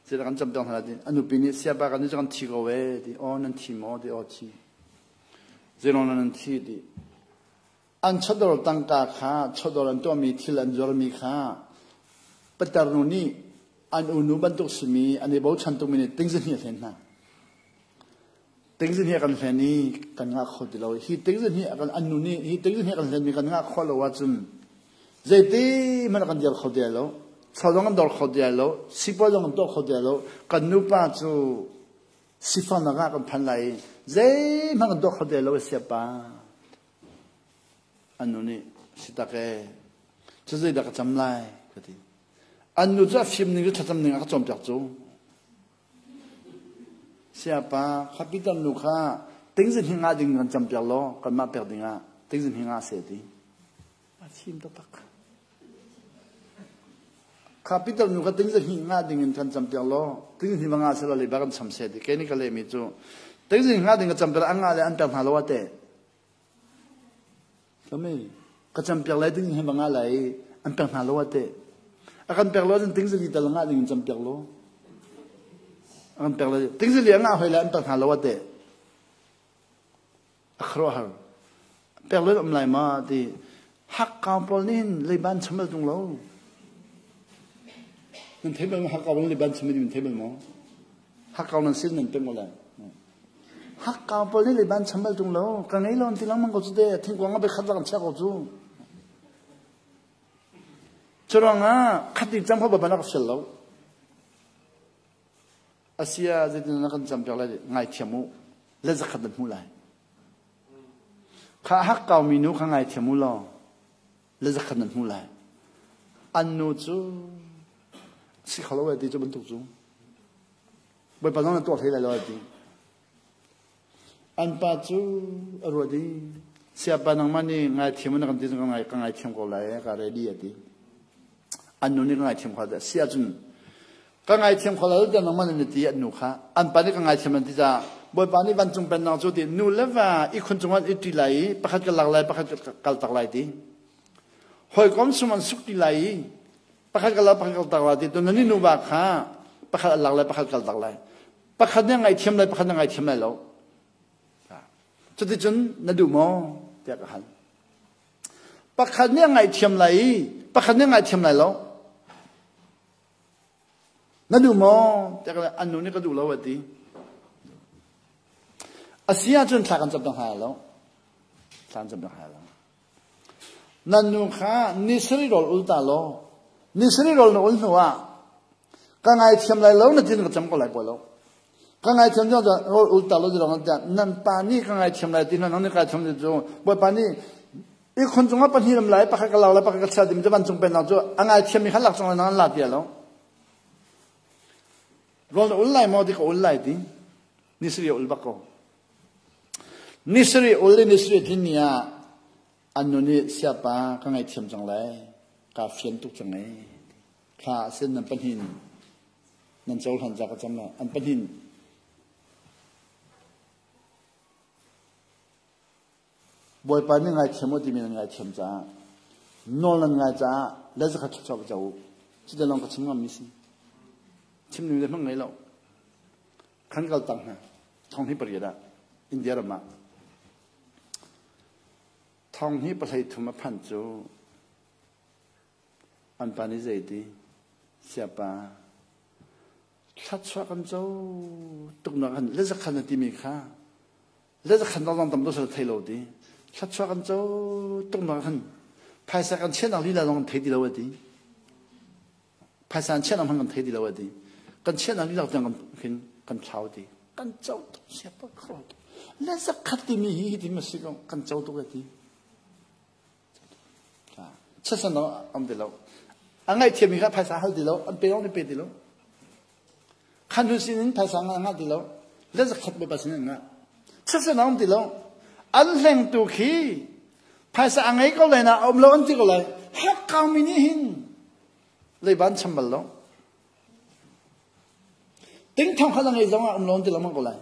zeidah kan campiak hna ti. A nupi nih siapa kan nih cu kan thi ko e ti. Aw nan thi maw ti. Aw thi. Zeilong nan thi ti. An chawdawr tangka kha chawdawr an tuahmi thil an zuarmi kha patar nu nih an unu bantuk simi an i bochan tukmi nih tingzahnih a hlen hna. Tingzahnih a kan hlen i kan ngah kho ti lo. Hi tingzahnih a kan an nu nih hi tingzahnih a kan hlenmi kan ngah khawh lo ahcun zeiti hmanh a kan dir kho ti lai lo. Chaw zong kan dor kho ti lai lo. Sipuai zong kan tuah kho ti lai lo. Kan nupa cu sifaknak ah kan phan lai i zeihmanh kan tuah kho ti lai lo siapa. An nu nih si tak ee, cu zeidah ka cam lai ka ti. An nu cu a fim ning cu thlacam ning a ka cawnpiak cu. Siapa, kha Peter nu kha tingzin hi ngah ding kan campiak law kanmah pek ding ah tingzin hi ngah seh ti. A fim taktak. Kha Peter nu kha tingzin hi ngah ding in kan campiak law tingzin hi va ngah seh law leiba kan cham seh ti. Kei nih ka lehmi cu tingzin ngah ding ka campiak an ngah le an pek hna lo ah teh. Kami ka campiak lai ding hi va ngah lai an pek hna lo ah teh. A kan pek lo ahcun tingzali tal ngah ding in campiak law. A kan pek lo tingzali a ngah hoi lai an pek hna lo ah teh. A khuaruahhar. Pek lo um lai ma ti hakkau pawl nih hin leiban cham al tung lo. Nan thei bal maw hakkau nan leiban cham nan thei bal maw? Hakkau nan sin nan pek maw lai? Hakkau pawl nih leiban cham bal tung lo. Ka ngei lo an ti lengmang ko cu te. Thingkuang a khat lak an chia ko cu. Curuangah khat ti cang kho ba nak sial lo. Asia zeitin na kan cam piak lai ngai thiam u. Le zakhat nan hmu lai. Kha hakkau mi nu kha ngai thiam u law le zakhat nan hmu lai. An nu cu si kho lo ti cu bantuk cu. Bawipa zong na tuah hlei lai lo ti. An pa cu a ruat i siapa nangmah nih ngaithiam na kan ti cun ka ngaithiam ko lai ka ready a ti. An nu nih ka ngaithiam kho lai si ahcun ka ngaithiam kho lai tiah nangmah nih na ti an nu kha an pa nih ka ngaithiam an ti caah Bawipa nih vancung pennak cu ti nu le va ihkhun cungah an i ṭi lai i pakhat ka lak lai pakhat ka kal tak lai ti. Hawikom sum an suk ti lai i pakhat kal pakhat kal tak lai ti tu nan nuva kha pakhat a lak lai pakhat kal tak lai pakhat nih a ngaithiam lai pakhat nih a ngaithiam lai lo cuticun na duh maw? Tiah ka hal. Pakhat nih a ngaihthiam lai i pakhat nih a ngaihthiam lai lo. Na duh maw? Tiah ka an nu nih ka duh lo a ti. A si ahcun thla kan cam dang hna lo. Thla kan cam dang hna lo. Nan nu kha ni sarih rawl ul ta law, ni sarih rawl na ul hnu ah ka ngaithiam lai lo na tin ka cam ko lai pawl lo. Ka ngaithiam cu rawl ul ta lo ti lawng tiah nan pa nih ka ngaithiam lai ti hna nang nih ka ngaithiam ti cu Bawipa nih ikhun cungah pahnih ram lai pakhat ka lak lai pakhat ka chia timi cu vancung pennak cu a ngaithiam mi kha lak cang lai nang an la ti lo. Rawl na ul lai maw ti ka ul lai ti. Ni sarih ul bak ko. Ni sarih ul le ni sarih tlin ni ah an nu nih siapa ka ngaihthiam cang lai ka fian tuk cang ei thla sin nan pahnih nan cohlan ca ka cam lai an pahnih Bawipa nih ngaithiam u timi nan ngaithiam caah nawl nan ngai caah le zakhat thluachuah ka co u cuti lawng ka chim ngammi si chim ning le hmang ngei lo khan kal tang hna thong hi pariat ah India ram ah thong hi pahlei thum a phan cu an pa nih zei ti siapa thluachuah kan co tuk nak han le zakhan na timi kha le zakhan dong tam to thei lo ti thluachuah kan co tuk nak han phaisa kan chiah nak lila lawng thei ti lo ti phaisa an chiah nak hmang kan thei ti lo ti kan chiah nak lila tiang kan khin kan thlau ti kan co tuk siapa kho le zakhat timi hi hi ti ma si ko kan co tuk ti Chiatsan lo um ti lo. A ngaihthiammi kha phaisa hal ti lo, an pe zong an pe ti lo. Khan hun sin in phaisa ngah ngah ti lo. Le zakhat bawipa sin in ngah. Chiatsan a um ti lo. An hlengtu khi phaisa a ngei ko lai na a um lo an ti ko lai. Hakkau mi nih hin leiba an cham bal lo. Ting thong khat a ngei zong ah um lo an ti lengmang ko lai.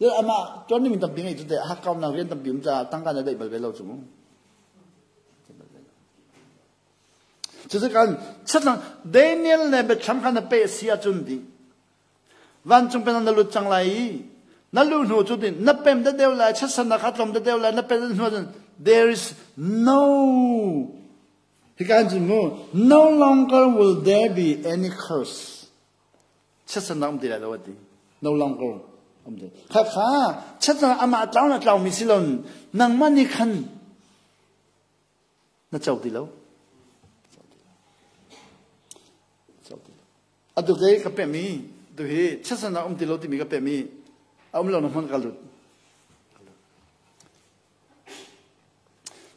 Le amah tuan ding tampi ngei cu te hakkaunak rian tampi um caah tangka na daih bal ve lo cu mu. Cucu kan chatlang Daniel le biathlam kha na peh si ahcun di vancung pen na lut cang lai i na lu hnu cu din na pem da deu lai chatsan na kha tlom da deu lai na pem hnu ahcun there is no hika hin cun mu no longer will there be any curse chiatsannak um ti lai lo a ti no longer um ti kha kha chiatsannak amah tlau na tlau mi si lo nangmah nih khan na co ti lo atu ke ka pe mi tu hi chiatsannak um ti lo timi ka pe mi a um lo na hman ka lut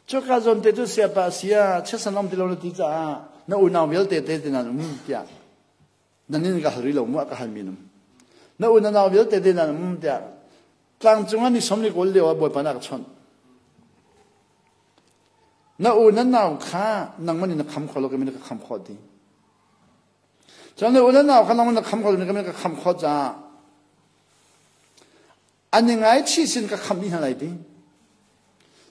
Cuka zawn te cu siapa sia chiatsan um ti lo na ti caah na unau vialte te te nan um tiah Nan in ka hal rih lo mu a ka halmi num. Na u na nau vialte te nan um tiah tlang cungah ni som ni kawl lio ah Bawipa nih a ka chawnh. Na u na nau kha nangmah nih na kham kho lo kei na ka kham khawh ti. Cun na u na nau kha nangmah na kham kho lo kei na ka kham khawh caah an i ngaichih sin ka kham dih hna lai ti.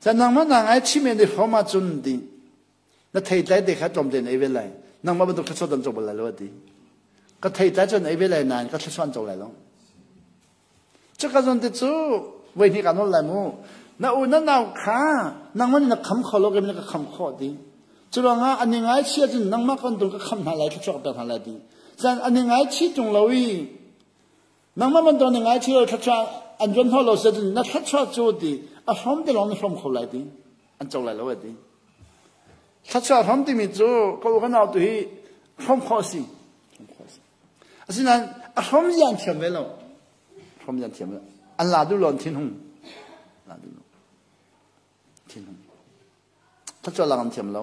Cun nangmah naa ngaichih men i hrawm ahcun ti na theitlai te kha tlawm tein ei ve lai nangmah bantuk thluachuah dan co bal lai lo a ti ka theitlai cun ei ve lai nain ka thluachuah an co lai lo cuka zawn te cu voi hnih ka nawl lai mu na u na nau kha nangmah nih na kham kho lo kei na ka kham khawh ti cu ruangah an i ngaichih ahcun nangmah kan tung ka kham hna lai thluachuah ka pek hna lai ti cun an i ngaichih tung lo i nangmah bantuk an i ngaichih lo thluachuah an zuan hnaw lo si ahcun na thluachuah cu ti a hrawm te lawng na hrawm kho lai ti an co lai lo a ti Thluachuah hram timi cu ka u ka nau tu hi hrawm khawh a si. Asinain a hrawm zia an thiam ve lo. Hrawm zia an thiam lo. An la duh lo an thinhung. La duh lo. Thinhung. Thluachuah lak an thiam lo.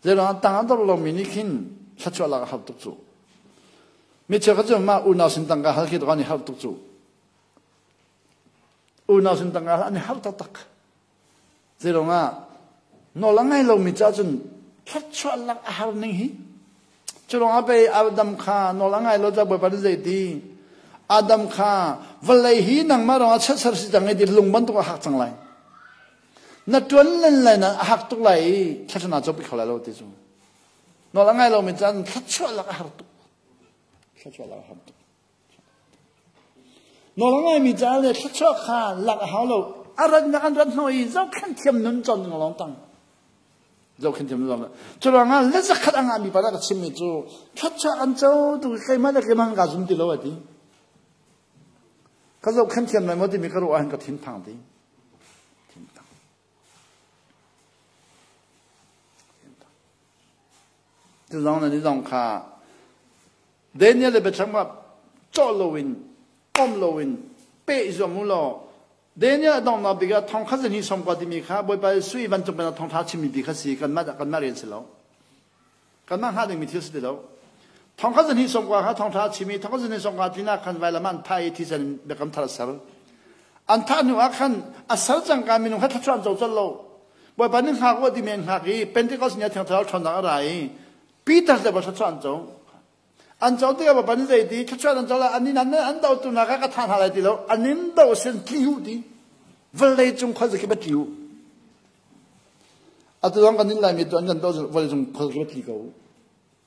Zeiruangah tang a dor lomi nih khin thluachuah lak a har tuk cu. Mi cheukhat cu mah unau sin tangka hal khi an i har tuk cu. Unau sin tangka hal an i har taktak. Zeiruangah nawl a ngai lomi caah cun thluachuah lak a har ning hi. Cu ruangah pei Adam kha nawl a ngai lo caah Bawipa nih zei ti? Adam kha vawlei hi nangmah ruangah chiatser si cang i ti lung bantuk a hak cang lai. Na ṭuan len lai na a hak tuk lai i thluachuah naa cawpi kho lai lo ti cu. Nawl a ngai lomi caah thluachuah lak a har tuk. Thluachuah lak a har tuk. Nawl a ngaimi caah le thluachuah kha lak a hau lo. A rat nak an rat hnawh i zohkhenh thiam nun cawn ding lawng tang. Zohkhenh thiam nun lawng. Cu ruangah le zakhat a ngahmi pa dah ka chimmi cu thluachuah an co tu keimah le keimah ka zum ti lo a ti. Ka zohkhenh thiam lai maw timi ka ruah ahhin ka thinphang ti. Thinphang. Cu zong na ni zong kha Daniel le biacham kha cawh loin pom loin peh zuam u law Daniel a donghnak bik ah thong khat zan hi som kwa timi kha Bawipa Jesuh i vancung pennak thawngṭha chimmi ti kha si kanmah kanmah rian si lo. Kanmah hnga dingmi thil si ti lo. Thong khat zan hi som kwa kha thawngṭha a chim i thong khat zan hi som kwa tinak khan vailam ah an thah i thisen in biakam thar a ser. An thah hnu ah khan a ser cangka minung kha thluachuah an co colh lo. Bawipa nih hngak u timi an hngak i Pentecost ni ah Thiang Thlarau ṭhawnnak a ra i Peter le thluachuah an co. An co tikah Bawipa nih zei ti thluachuah an co lai an in an dotu hna kha ka thah hna lai ti lo an in do sin tli u ti vawlei cung khuazakip a tli u. Atu zong kan in Laimi tu an kan do vawlei cung khuazakip a tli ko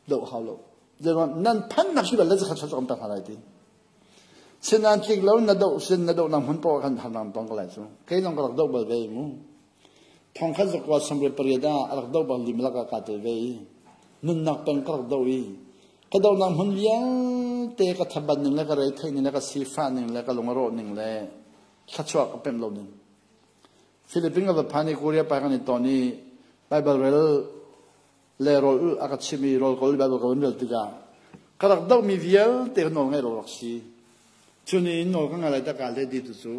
do hau lo. Zeiruang nan phannak si bal le zakhat kan pek hna lai ti. Sinan tlik lo na do sin na do nang hmun paoh khan harnang tong ko lai cu. Kei zong ka rak do bal ve mu. Thong khat zakua samriat pariat ah a rak do bal lim lak ah kaa tel ve i nunnak peng ka rak do i ka donak hmun vialte ka thabat ning le ka retheih ning le ka sifah ning le ka lung a rawh ning le thluachuah ka pemh lo ning. Philippines ka va phan i Korea pa kan i ton i Bible rel le rawl a ka chim i rawl kawl Bible ka van rel tikah ka rak dohmi vialte ka nawl ngaih lo rak si. Cu ni in nawl ka ngai lai tak ah le di tu cu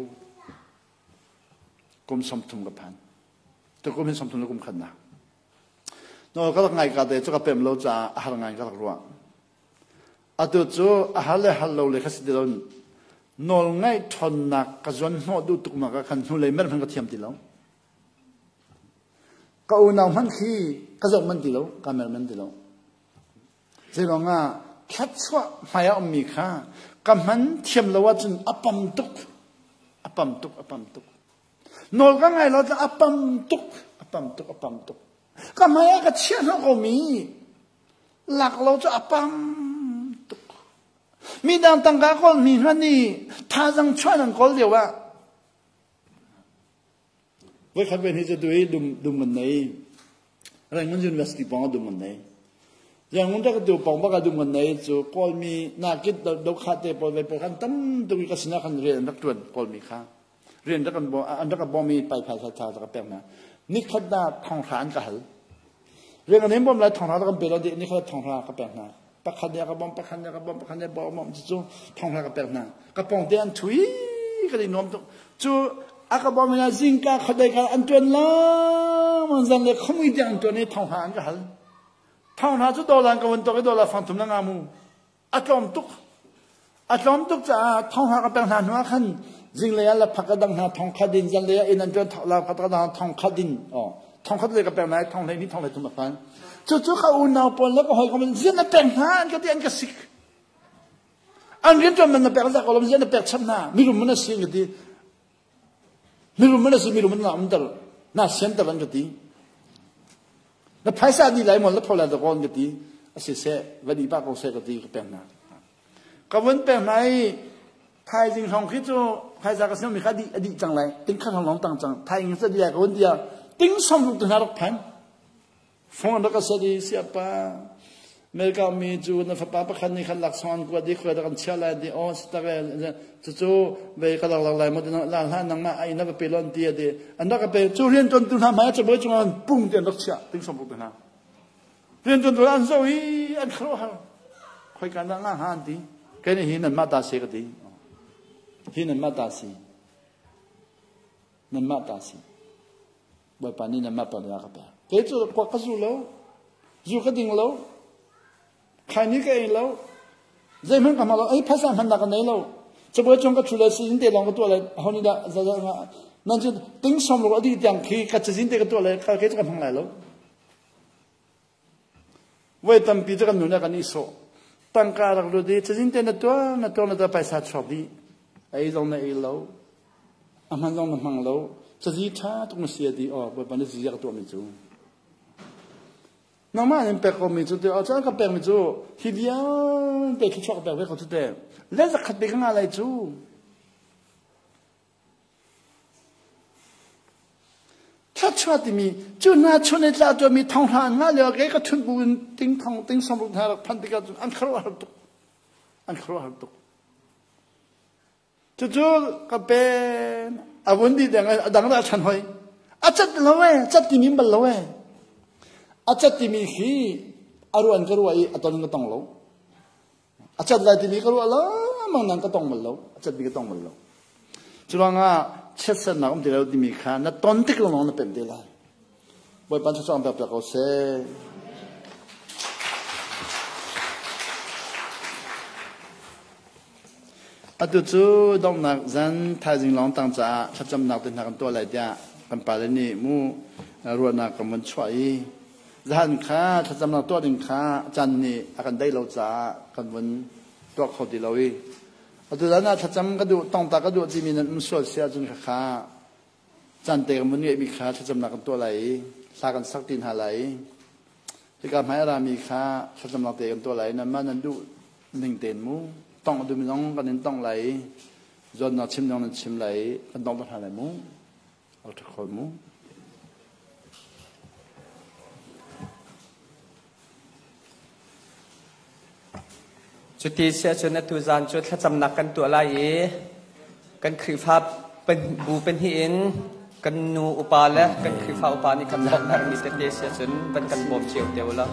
kum 30 ka phan. Tukum hin 30 le kum khatnak. Nawl ka rak ngai ka te cu ka pem lo caah a har ngai ka rak ruah. Atu cu a har le har lo le kha si ti lo nawl ngaih ṭhawnnak ka zuan hnawh duh tuknak ah khan hnulei mer hmanh ka thiam ti lo. Ka unau hmanh khi ka zoh manh ti lo, ka mer manh ti lo. Zeiruang ah thluachuah hmai ah ummi kha ka hman thiam lo ahcun a pam tuk, a pam tuk, a pam tuk. Nawl ka ngai lo a pam tuk, a pam tuk, a pam tuk. Ka hmai ah ka chiah hnawh ko mi lak lo cu a pam tuk. Mi dang tangka kawl mi hmanh nih thazang chuah nan kawl lio ah Voikhat ven hi cu tu hi dum dum kan nei. Rangoon University pawng ah dum kan nei. Yangon ta ka tu pawng bak ah dum kan nei cu Kawlmi nakit do kha te pawl ve pawl khan tam tuk i ka sinah khan rian an rak tuan Kawlmi kha. Rian rak an an rak ka bawm i pai phai tha tha ka pek hna. Nikhat da thonghra an ka hal. Rian kan bawm lai thonghra kan pe lo di nikhat thonghra ka pek hna. Pakhat ne ka bawm pakhat ne ka bawm pakhat ne bawm bawm cu thonghra ka pek hna. Ka pong te an thui ka di nuam tuk. Cu a ka bawm ina zingka khodai ka an tuan la man zan le khomui tiang an tuan i thonghra an ka hal. Thonghra cu dolan ka vun tok i dola fang thum na nga mu. A tlawm tuk. A tlawm tuk caah thonghra ka pek hna hnu ah khan zinglei ah laphak ka dang hna thong khat in zanlei ah inn an ṭuan laphak ka dang thong khat in thong khat le ka pek hna i thong hlei ni thong hlei thum a phan. Cucu ka unau pawl le ka hawikom in zian na pek hna an ka ti an ka sik. An rianṭuan man na pek zak ko lo zian na pek chap hna mirum man a si an ka ti. Mirum man a si mirum man na umter na sianter an ka ti. Na phaisa di lai maw na pho lai dakaw an ka ti. A si seh va di pah ko seh ka ti ka pek hna. Ka vun pek hna i thaizing hrawng khi cu phaisa ka siam mi kha a dih cang lai. Ting khat hrawng lawng tang cang. Thaizing sa di lai ka vun ti ah ting som ruk tu hna rak phan. Phone rak ka set i siapa America mi cu na fapa pakhat nih khan laksawng an kuat i khuai rak an chiah lai ti aw si tak e cucu vei ka lak lak lai maw la hlah nangmah ai na va pe lon ti ati an rak ka pe cu rian tuan tu hna hmai cabuai cungah an pung ti an rak chiah ting som tu hna rian tuan tu an zo i an khuaruahhar khoi kan dah nga ha an ti kei nih hi nan mah ta si ka ti hi nan mah ta si nan mah ta si Bawipa nih nanmah pa nih a ka pek. Kei cu kuak ka zu lo, zu ka ding lo, khaini ka ei lo, zeihmanh ka hmang lo, ei phaisa hmannak ka nei lo. Cabuai cung ka ṭhu le sizin te lawng ka tuah le ho nih dah nan cu ting som ruk a dih tiang khi ka cazin te ka tuah le kei cu ka hmang lai lo. Voi tampi cu kan nun ah kan i sawh. Tangka rak lut i cazin te na tuah na tuah na tuah paisa chuak dih. Ei zong na ei lo. A hman zong na hmang lo. Cazi ṭha tuk na si a ti. Aw, Bawipa nih cazi a ka tuahmi cu. Nangmah in pek komi cu te, aw caan ka pekmi cu hi vialte thluachuah ka pek ve ko cu te. Le zakhat pe ka ngah lai cu. Thluachuah timi cu hna chun i tla tuahmi thonghla an ngah lio ah kei ka thun bu in ting thong ting sawmruk hna rak phanh tikah cun an khuaruahhar tuk. An khuaruahhar tuk. Cucu ka pen a vun di deng a dang dah chan hoi. A cat lo e, cat timi bal lo e. A cat timi khi a ruan ka ruah i a ton ka tong lo. A cat lai timi ka ruah lengmang nang ka tong bal lo. A cat mi ka tong bal lo. Curuangah chiatsernak um ti lo timi kha na ton tik lawng na pemh te lai. Bawipa thluachuah an pek piak ko seh. Atu cu donghnak zan thaizing lawng tang caah thlacamnak te hna kan tuah lai tiah kan pale nih mu ruahnak kan vun chuah i zahan kha thlacamnak tuah ding kha caan nih a kan deih lo caah kan vun tuah kho ti lo i atu zan ah thlacam ka duh tongta ka duh timi nan um sual si ahcun khakha caan te kan vun ngeihmi kha thlacamnak kan tuah lai i hla kan sak ti hna lai i hika hmai a rami kha thlacamnak te kan tuah lai nanmah nan duh ning tein mu tongh dum zong kan in tongh lai i zawnnak chim zong nan chim lai i kan tongh hna lai mu rak ṭha kho mu. Cuti si ahcun atu zan cu thlacamnak kan tuah lai i kan Khrihfa bu pahnih in kan nu upa le kan Khrihfa upa nih kan bawmh herhmi tete si ahcun van kan bawm cio te u law.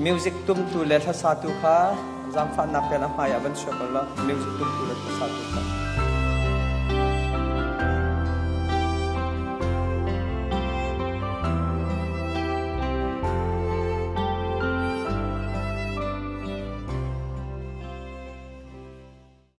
Music tumtu le hlasatu kha zaangfahnak tein a hmai ah van chuak u law music tumtu le hlasatu kha.